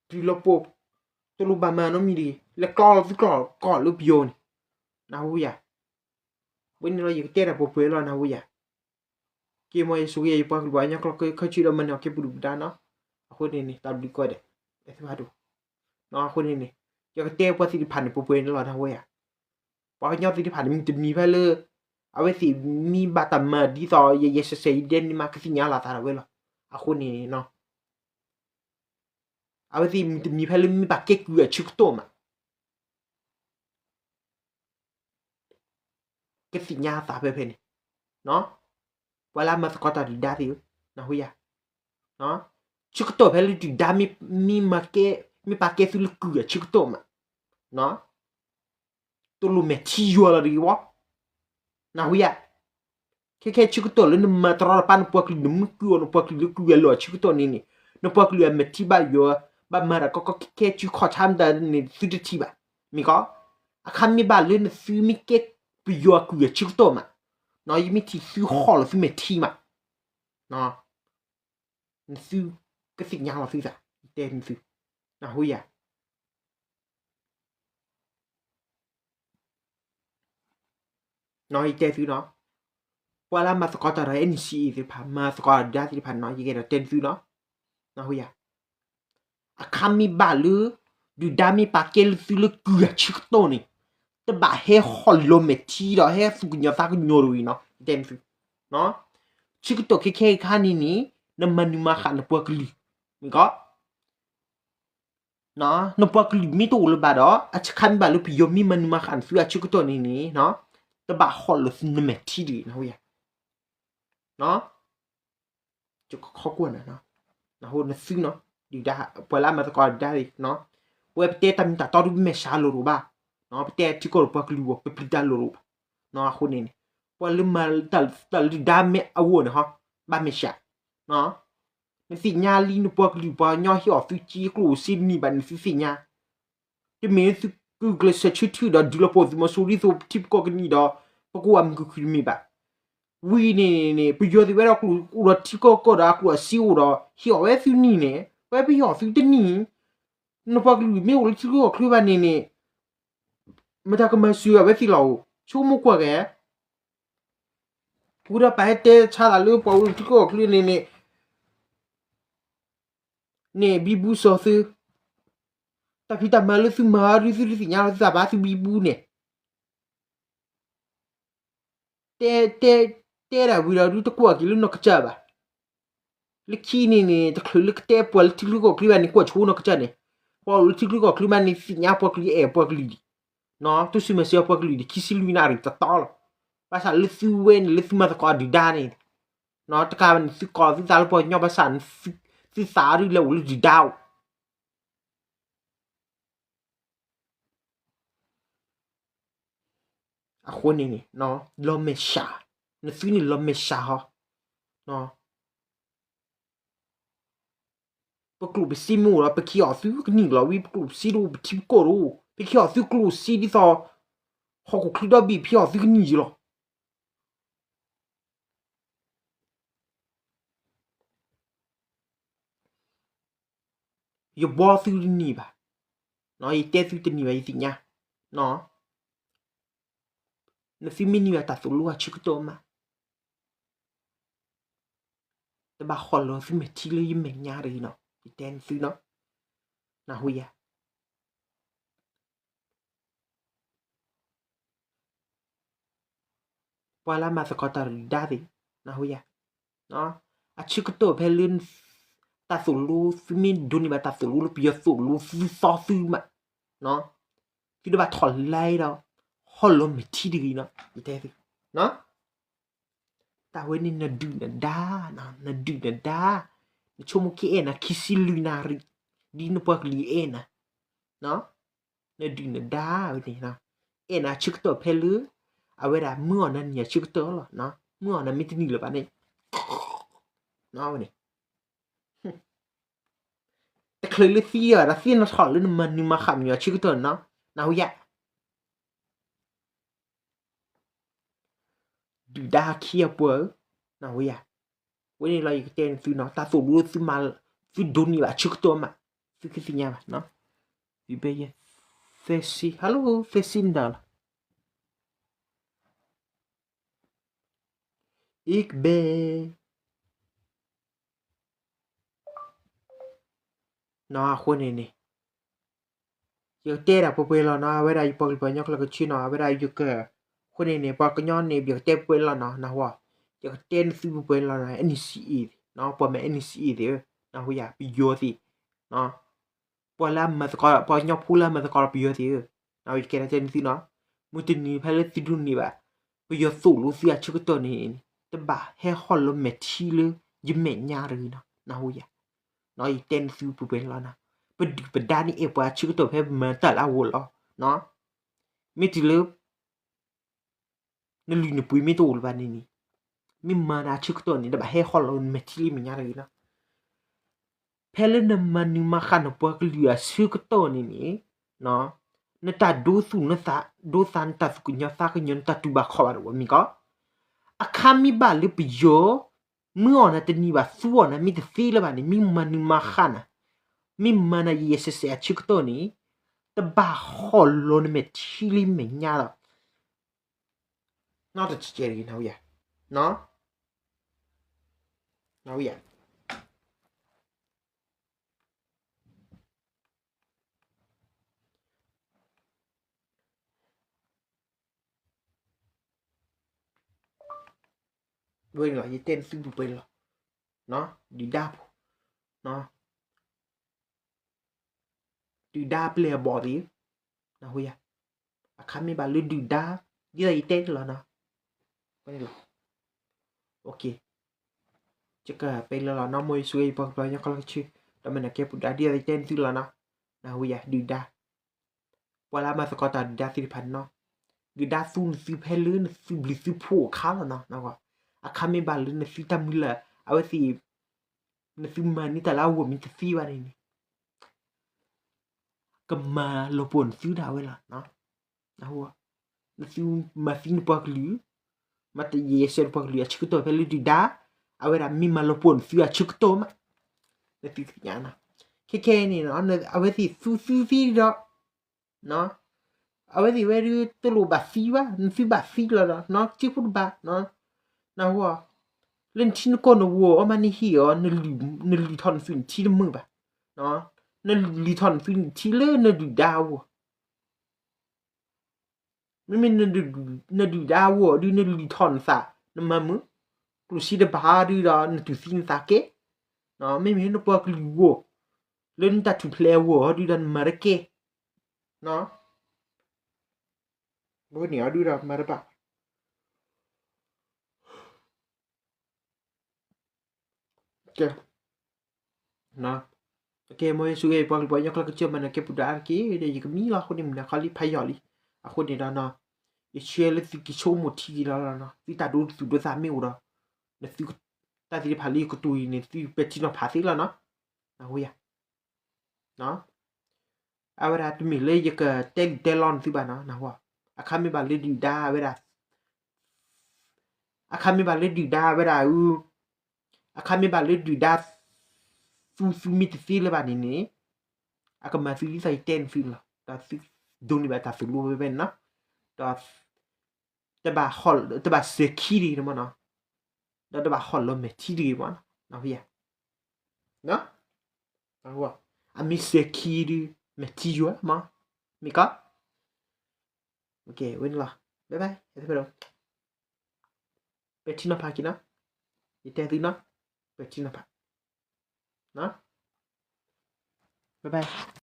တုၤလီၤပှီၢ်, တလိၣ်ဘၣ်မၤနီတမံၤတဂ့ၤ, လဲၤကျီလီၤသုကျီၢ်ကီၢ်လၢပယီၤန့ၣ်, နၢ်ဟူယၤ, ဝဲန့ၣ်လီၤယကတဲတၢ်ပှဲၤပှဲၤလီၤနၢ်ဟူယၤ က့ၤမ်ယဆိၣ်ဂ့ၤယၤယပှၤကလုာ်ဘၣ်ကညီကျိာ်ခဲဆ့ဒီး မၤန့ၢ်အီၤကဲပူၤဒုၣ်ပူၤဒါနီၤ, အဃိန့ၣ်န့ၣ် တၢ်ဘျုးကိးဂၤဒဲး, အဃိန့ၣ်န့ၣ်, ယကတဲပှၤသ့ၣ်တဖၣ်န့ၣ် ပှဲၤပှဲၤန့ၣ်လီၤနၢ်ဟူယၤ, ပှၤကညီသ့ၣ်တဖၣ်န့ၣ် မုၢ်တနံၤဖဲလၢ, အဝဲသ့ၣ်မ့ၢ်ဘၣ်တၢ်မၤဒ်သိးယဲယဲဆဲးဆဲးယဒဲန့ၣ်မး ကသ့ၣ်ညါလီၤသးဒၣ်ဝဲလီၤ, အဃိန့ၣ် အဝဲသ့ၣ်မုၢ်တနံၤဖဲလၢမ့ၢ်ဘၣ်ကဲကုၢ်အဆၢကတီၢ်မး ကသ့ၣ်ညါသးဖဲဖဲန့ၣ်, ပှၤလၢအမၤသကိးတၢ်ဒုၣ်ဒါသ့ၣ်ဧၢ, နၢ်ဟူယၤ, ဆၢကတီၢ်ဖဲလၢဒုၣ်ဒါမ့ၢ်ပာ်ကဲသုလၢကုၢ်အဆၢကတီၢ်မး, တလိၣ်မဲာ်ထံယွၤလီၤတဂ့ၤဝဲ, နၢ်ဟူယၤ, ခဲခဲဆၢကတီၢ်လၢနမၤတရီတပါနပှၤကလုာ် နမ့ၢ်ကုၢ်အီၤနပှၤကလုာ်လၢကုၢ်အလီၢ်အဆၢကတီၢ်န့ၣ်န့ၣ်, နပှၤကလုာ်အမဲာ်ထံဘၣ်ယွၤ, ဘၣ်မၤတၢ်ကီကီခဲခဲ စုခီၣ်ဆါမတၤန့ၣ် သုတထံၣ်ဘၣ်, မ့ၢ်ကီး, အခါမ့ၢ်ဘၣ်လၢနသုမ့ၢ်ကဲပယီၤအကုၢ်အဆၢကတီၢ်မး, ယမ့ၢ်ထံၣ်သုဟီၣ်လီၤသုမဲာ်ထံမး နသုကသ့ၣ်ညါလီၤသုသး, ယတဲသု, နၢ်ဟူယၤ, ယတဲသုနီၤ, ပှၤလၢမၤသကိးတၢ်ဒီး NCA သ့ၣ်တဖၣ် မၤသကိးတၢ်ဒုၣ်ဒါသ့ၣ်တဖၣ်နီၤ ယကအဲၣ်ဒိးတဲသုနီၤ, နၢ်ဟူယၤ, အခါမ့ၢ်ဘၣ်လၢ, ဒုၣ်ဒါမ့ၢ်ပာ်ကဲလၢသုလၢကုၢ်အဆၢကတီၢ်န့ၣ်, တဘၣ်ဟဲဟီၣ်လီၤမဲာ်ထံဒီးဟဲသူၣ်ကညီၤသးကညီၤတဂ့ၤနီၤ, ယတဲသု ဆၢကတီၢ်ခဲခဲအခါန့ၣ်န့ၣ်, နမၤနုၤမၤဃၣ်နပှၤကလုာ်, မ့ၢ်ကီး နပှၤကလုာ်မ့ၢ်တအိၣ်လၢၤဘၣ်ဒီး အဆခါမ့ၢ်ဘၣ်လၢပယီၤမ့ၢ်မၤနုၤမၤဃၣ်နသုအဆၢကတီၢ်န့ၣ်န့ၣ် တဘၣ်ဟီၣ်လီၤနမဲာ်ထံတဂ့ၤ နၢ်ဟူယၤ ခီကွၢ်နၤ နၢ်ဟူနသုနီၤ ဒုၣ်ဒါ ပှၤလၢအမၤသကိးဒုၣ်ဒါန့ၣ် ပဝဲပတဲတၢ်မ့ၢ်တၢ်တီဒုပမဲာ်ဆှးလိၤလိၤဘၣ် ပတဲထံကီၢ်ဒီးပှၤကလုာ်အဂီၢ် ပပျံၤတၢ်လိၤလိၤဘၣ် အဃိန့ၣ်န့ၣ် ပှၤလၢမၤတၢ်ဒုၣ်ဒါမ့ၢ်အဂီၢ်န့ၣ်ဟီ ဘၣ်မဲာ်ဆှး နသ့ၣ်ညါလံနပှၤကလုာ်ပှၤကညီဟ့ၣ်အီၤသုစ့ကျိၣ်စ့တန့ၢ်ဘၣ်န့ၣ် သုသ့ၣ်ညါ တမ့ၢ်သုကုၢ်ကျဲးစၢးဆၢထၢၣ်ဒီးဒုးလီၤပိာ်သုးမီၤစိရိၤဒ်သိးပထံပကီၢ်ကနံၣ်ဒီး ပကအိၣ်အမုာ်ခုၣ်ခုၣ်တမ့ၢ်ဘၣ်. ဝံၤန့ၣ်န့ၣ် ပယီၤသ့ၣ်ဝဲဒၣ်ကျိၣ်အိၣ်ဒီးထံကီၢ်ကီၢ်ဒီးအကျိၣ်အစ့အိၣ်ဒီး ဟ့ၣ်အီၤဝဲသုန့ၢ်န့ၣ် ဝဲပဟ့ၣ်အီၤသုတန့ၢ် နပှၤကလုာ်မ့ၢ်အိၣ်လၢထံချၢကီၢ်ချၢဘၣ်န့ၣ်န့ၣ် မတၤကမၤစၢၤအဝဲသ့ၣ်လီၤဧိၤ ဆိကမိၣ်ကွၢ်က့ၤ ပဝဲဒၣ်ပဟဲတဲဆါသးလၢပှၤအိၣ်လၢထံချၢကီၢ်ချၢန့ၣ်န့ၣ် န့ၣ်ဘံဘူစီၤသု တၢ်ဖံးတၢ်မၤလၢသုမၤအီၤဒုး သုတသ့ၣ်ညါလီၤသုသးဘၣ်သုဘံဘူန့ၣ် တဲ တဲ တဲဒၣ်ဝံၤဒီးဒုးတကွၢ်က့ၤလၢနီၢ်ကစၢ်ဘၣ်. လၢခံန့ၣ်န့ၣ် တချုးလၢကတဲပှၤလၢထံချၢကီၢ်ချၢဘၣ်န့ၣ် ကွၢ်ဆိနီၢ်ကစၢ်န့ၣ် ပှၤအိၣ်လၢထံချၢကီၢ်ချၢမးန့ၣ် သ့ၣ်ညါပှၤကလုာ်အဲၣ်ပှၤကလုာ်ဒံး တူၢ်စုမၤစၢၤပှၤကလုာ်ဒံး ခံဆံလွံၢ်နၣ်ရံၣ်တတီလီၤ. ဘၣ်ဆၣ်လၢသုဝဲန့ၣ် လၢသုမၤသကိးဒုၣ်ဒါန့ၣ် တကးဘၣ်န့ၣ် သုကိးသုသးလၢပှၤကညီဘၣ်ဆၣ်န့ၣ် သုသးဒုးလဲၤအိၣ်လၢဒုၣ်ဒါအိၣ် အဃိန့ၣ်န့ၣ် လီၤမဲာ်ဆှး, နသုန့ၣ်လီၤမဲာ်ဆှးဟီ, ပကျိၣ်ပစ့မ့ၢ်အိၣ်ဒီး ပကဟ့ၣ်အီၤသုကနံၣ်လီၤဝံၤ ပကျိၣ်ပစ့တအိၣ် ပထံပကီၢ်တအိၣ် ပကဟ့ၣ်အီၤသုကျိၣ်စ့ဒ်သိး ဟီၣ်ခိၣ်ချၢဒီဘ့ၣ် ပဟ့ၣ်အီၤသုကနံၣ်ယံၤလီၤ. ယဘှီသုတန့ၢ်ဘၣ်, ယတဲသုတန့ၢ်ဘၣ် ယသ့ၣ်ညါ, နသုမ့ၢ်န့ၢ်ဘၣ်တၢ်သိၣ်လိအဆၢကတီၢ်မး, တဘၣ်ဟီၣ်လီၤသုမဲာ်ထံလၢယမဲာ်ညါတဂ့ၤနီၤ, ယတဲနသုနီၤ, နၢ်ဟူယၤ ပှၤလၢအမၤသကိးတၢ်ဒုၣ်ဒါသ့ၣ်, နၢ်ဟူယၤ, အဆၢကတီၢ်ဖဲလၢ တၢ်သိၣ်လိ သုမ့ၢ်ဒိးန့ၢ်ဘၣ်တၢ်သိၣ်လိလၢပယီၤသိၣ်လိသုသီသုမး, သုတဘၣ်ထီၣ်လါဒီး ဟီၣ်လီၤမဲာ်ထံတဂ့ၤနီၤ, ယတဲသု တၢ်ဝဲန့ၣ်နဒုၣ်နဒါ, နဒုၣ်နဒါ, နဆိကမိၣ်က့ၤအဲၣ်နၤခံဆံလွံၢ်နၣ်ရံၣ်, ဒ်နပှၤကလုာ်အဲၣ်နၤ, နဒုၣ်နဒါဝဲန့ၣ်, အဲၣ်နၤဆၢကတီၢ်ဖဲလၢ အဝဲဒၣ်မုၢ်အီၣ်နၤနံၤအဆၢကတီၢ်လီၤ, မုၢ်အီၣ်နၤမ့ၢ်တနံၤလၢၤဘၣ်န့ၣ်, ဝဲန့ၣ် တချုးလၢသံဒီး သံနထီၣ်လၢနမၤနုၤမၤဃၣ်မနုၤအဆၢကတီၢ်န့ၣ်နီၤ, နၢ်ဟူယၤ ဒုၣ်ဒါခံအပှၤဧၢ, နၢ်ဟူယၤ, ဝဲန့ၣ်လီၤယကတဲနသုနီၤ, တၢ်သိၣ်လိသုမၤ သုဒိးန့ၢ်ဘၣ်ဆၢကတီၢ်မး, သုကသ့ၣ်ညါဘၣ်, ဘဲယဲ သဲစ့ hello သဲစ့နဒၣ်လီၤ, အ့ကဘဲ နီၤ အဃိန့ၣ်န့ၣ် ယကတဲဒၣ်ပှဲၤပှဲၤလီၤနီၤ, အဝဲဒၣ်ယပှၤကလုာ်ပှၤကညီကျိာ်ကဆၢနီၤ, အဝဲဒၣ်ယက, အဃိန့ၣ်န့ၣ် ပှၤကညီန့ၣ် ယကတဲပှဲၤပှဲၤလီၤနီၤ, နၢ်ဟူ, ယကတဲနသုပှဲၤပှဲၤလီၤနီၤ, NCA သ့ၣ်, ပှၤမၤ NCA သ့ၣ်ဧၢ, နၢ်ဟူယၤ ပယီၤသ့ၣ်, ပှၤလၢအမၤသကိး ပှၤကညီဖိလၢအမၤသကိးဒီးပယီၤသ့ၣ်ဧၢ, နၢ်ဟူယကတဲနသုနီၤ, မုၢ်တနံၤဖဲလၢသုဒိးန့ၢ်ဘၣ် ပယီၤသိၣ်လိသုအဆၢကတီၢ်န့ၣ် တဘၣ်ဟဲဟီၣ်လီၤမဲာ်ထံလၢယမဲာ်ညါတဂ့ၤနီၤ, နၢ်ဟူယၤ, ယတဲနသုပှဲၤပှဲၤလီၤနီၤ, ပဒုၣ်ပဒါန့ၣ်အဲၣ်ပှၤအဆၢကတီၢ်ဖဲပမၤတၢ်လၢအဂီၢ်လီၤ, မ့ၢ်တုၤလၢ နလုၢ်နပှ့ၤမ့ၢ်တအိၣ်လၢၤဘၣ်န့ၣ်န့ၣ်, မ့ၢ်မၤနၤအဆၢကတီၢ်န့ၣ် တဘၣ်ဟဲဟီၣ်လီၤနမဲာ်ထံလၢမဲာ်ညါတဂ့ၤနီၤ, ဖဲလၢနမၤနုၤမၤဃၣ်နပှၤကလုာ်အဆၢကတီၢ်န့ၣ်န့ၣ်, နတၢ်ဒိသူၣ်နသးဒိသး နတၢ်သူၣ်ကညီၤသးကညီၤ နတၢ်တူၢ်ဘၣ်ခီၣ်ဘၣ်တအိၣ်မ့ၢ်ကီး, အခါမ့ၢ်ဘၣ်လၢပယီၤ မုၢ်အီၣ်နၤတနံၤဘၣ် သူအီၣ်နၤမ့ၢ်တသ့လၢၤဘၣ်န့ၣ် မ့ၢ်မၤနုၤမၤဃၣ်နၤ, မ့ၢ်မၤနၤယဲၢ်ယဲၢ်ဆဲးဆဲးအဆၢကတီၢ်န့ၣ်, တဘၣ်ဟီၣ်လီၤနမဲာ်ထံလၢမဲာ်ညါဒီး နီတစဲးတဂ့ၤ နၢ်ဟူယၤ, နၢ်ဟူယၤ, ဝဲန့ၣ်လီၤ ယတဲနသုပှဲၤပှဲၤလီၤ, ဒုၣ်ဒါဖိ, ဒုၣ်ဒါပျဲၢ်အဘီၣ်သ့ၣ်, နၢ်ဟူယၤ, အခါမ့ၢ်ဘၣ်လၢဒုၣ်ဒါ, ဒ်သိးယတဲန့ၣ်လီၤနီၤ, ယကပဲာ်လီၤလီၤနီၤ, မ်ယဆိၣ်ဂ့ၤယပှၤကလုာ်ကညီခဲလၢာ်ကဆ့, ဒီးမ့ၢ်နကဲပူၤဒါဒ်သိးယတဲန့ၣ်သုလီၤနီၤ, နၢ်ဟူယၤ, ဒုၣ်ဒါ ပှၤလၢအမၤသကိးတၢ်ဒုၣ်ဒါသ့ၣ်တဖၣ်န့ၣ်နီၤ, ဒုၣ်ဒါသူနသုဖဲလၢနသုဘျုးသုဖှိၣ်အခါလီၤနီၤ, အခါမ့ၢ်ဘၣ်လၢနသုတၢ်မုၢ်လၢ်, အဝဲသ့ၣ်, နသုမၤန့ၢ်တၢ်လၢအဂီၢ်မ့ၢ်တသ့ဘၣ်န့ၣ်န့ၣ် ကမၤလီၤပှီၢ်နသုဒၣ်ဝဲလီၤ, နသုမၤသံနပှၤကလုာ်, မၤတယဲၢ်စဲးနပှၤကလုာ်အဆၢကတီၢ်ဖဲလၢဒုၣ်ဒါ, အဝဲဒၣ်မ့ၢ်မၤလီၤပှီၢ်နသုအဆၢကတီၢ်မး, နသုသ့ၣ်ညါနီၤ, ခဲခဲအံၤန့ၣ်, အဝဲသ့ၣ်သူသုသ့ဒီး အဝဲသ့ၣ်ဝဲဒုးတလိၣ်ဘၣ်သံဘၣ်, နသုဘၣ်သံလီၤဒီး နကၠ့ဖိတဘၣ်, နၢ်ဟူဧါ, လၢနထံနကီၢ်နဂီၢ်အီၤမးနဟ့ၣ်အီၤ, နလုၢ်ထီၣ်နသုနထံတမုာ်ဘၣ်, နလုၢ်ထီၣ်နသုနထံလၢနဒုၣ်ဒါအဂီၢ် မ့မ့ၢ်နဒုၣ်ဒါအဂီၢ်ဒုး နလုၢ်ထီၣ်နသး, နမၤမုာ်, ကျိၣ်စ့တဘၣ်ဒုးဒီး နတူၢ်သံနသးကဲ, မ့မ့ၢ်လၢနပှၤကလုာ်အဂီၢ်, လၢနတၢ်ထူၣ်ဖျဲးအဂီၢ်ဒုးဒီး နမၤတကဲ, ဘၣ်န့ၣ်အီၤဒုးဒီးမၤတဘၣ် ကဲ, ကဲ မ်ယဆိၣ်ဂ့ၤ ပှၤကလုာ်ပှၤကညီခဲလၢာ်ကစၢၢ်မၤနၢၤကဲပူၤဒၣ်တက့ၢ်ဒီး ယကမံလီၤအဃိန့ၣ် မုၢ်နၤခီလံဖးယံာ်လံ, အဃိန့ၣ်ဒီး ယဆှၢလၢသုကဆိကမိၣ်ထံက့ၤလီၤလီၤနီၤ, သုတၢ်ဒိသူၣ်ဒိသးမ့ၢ်အိၣ်ဒီး, နသု, တၢ်သ့ၣ်တဖၣ်လၢယကတိၤအံၤန့ၣ် သုပဲာ်ထံနီၤဖးသ့လီၤနီၤ, နၢ်ဟူယၤ အဝဲဒၣ်တမ့ၢ်လၢယကတဲလံာ်တဲလီနသုဘၣ်နီၤ, နၢ်ဟူဧါ, အခါမ့ၢ်ဘၣ်လၢဒုၣ်ဒါဝဲဒၣ်, အခါမ့ၢ်ဘၣ်လၢဒုၣ်ဒါဝဲဒၣ်အု, အခါမ့ၢ်ဘၣ်လၢဒုၣ်ဒါ သူသုမ့ၢ်တသ့လၢၤဘၣ်န့ၣ်န့ၣ်, အကမၤသုဒ်သိးယတဲန့ၣ်သုလီၤ, ဒီးသုဒိးန့ၢ်ဘၣ်တၢ်သိၣ်လိဝဲဖဲန့ၣ်နီၤ, ဒီး တဘၣ်, တဘၣ်စဲၤခံတဂ့ၤန့ၣ်မနီၤ, ဒီးတဘၣ်ဟီၣ်လီၤမဲာ်ထံတဂ့ၤမနီၤ, နၢ်ဟူယၤ, အမ့ၢ်စဲၤခံဒုး မဲာ်ထံယွၤမး, မ့ၢ်ကီး, ဝဲန့ၣ်လီၤ, ဘဲဘဲ, ပဲာ်ထံနီၤဖးက့ၤနီၤ, ယတဲသုနီၤ, ပဲာ်ထံနီၤဖး, ဘဲဘဲ.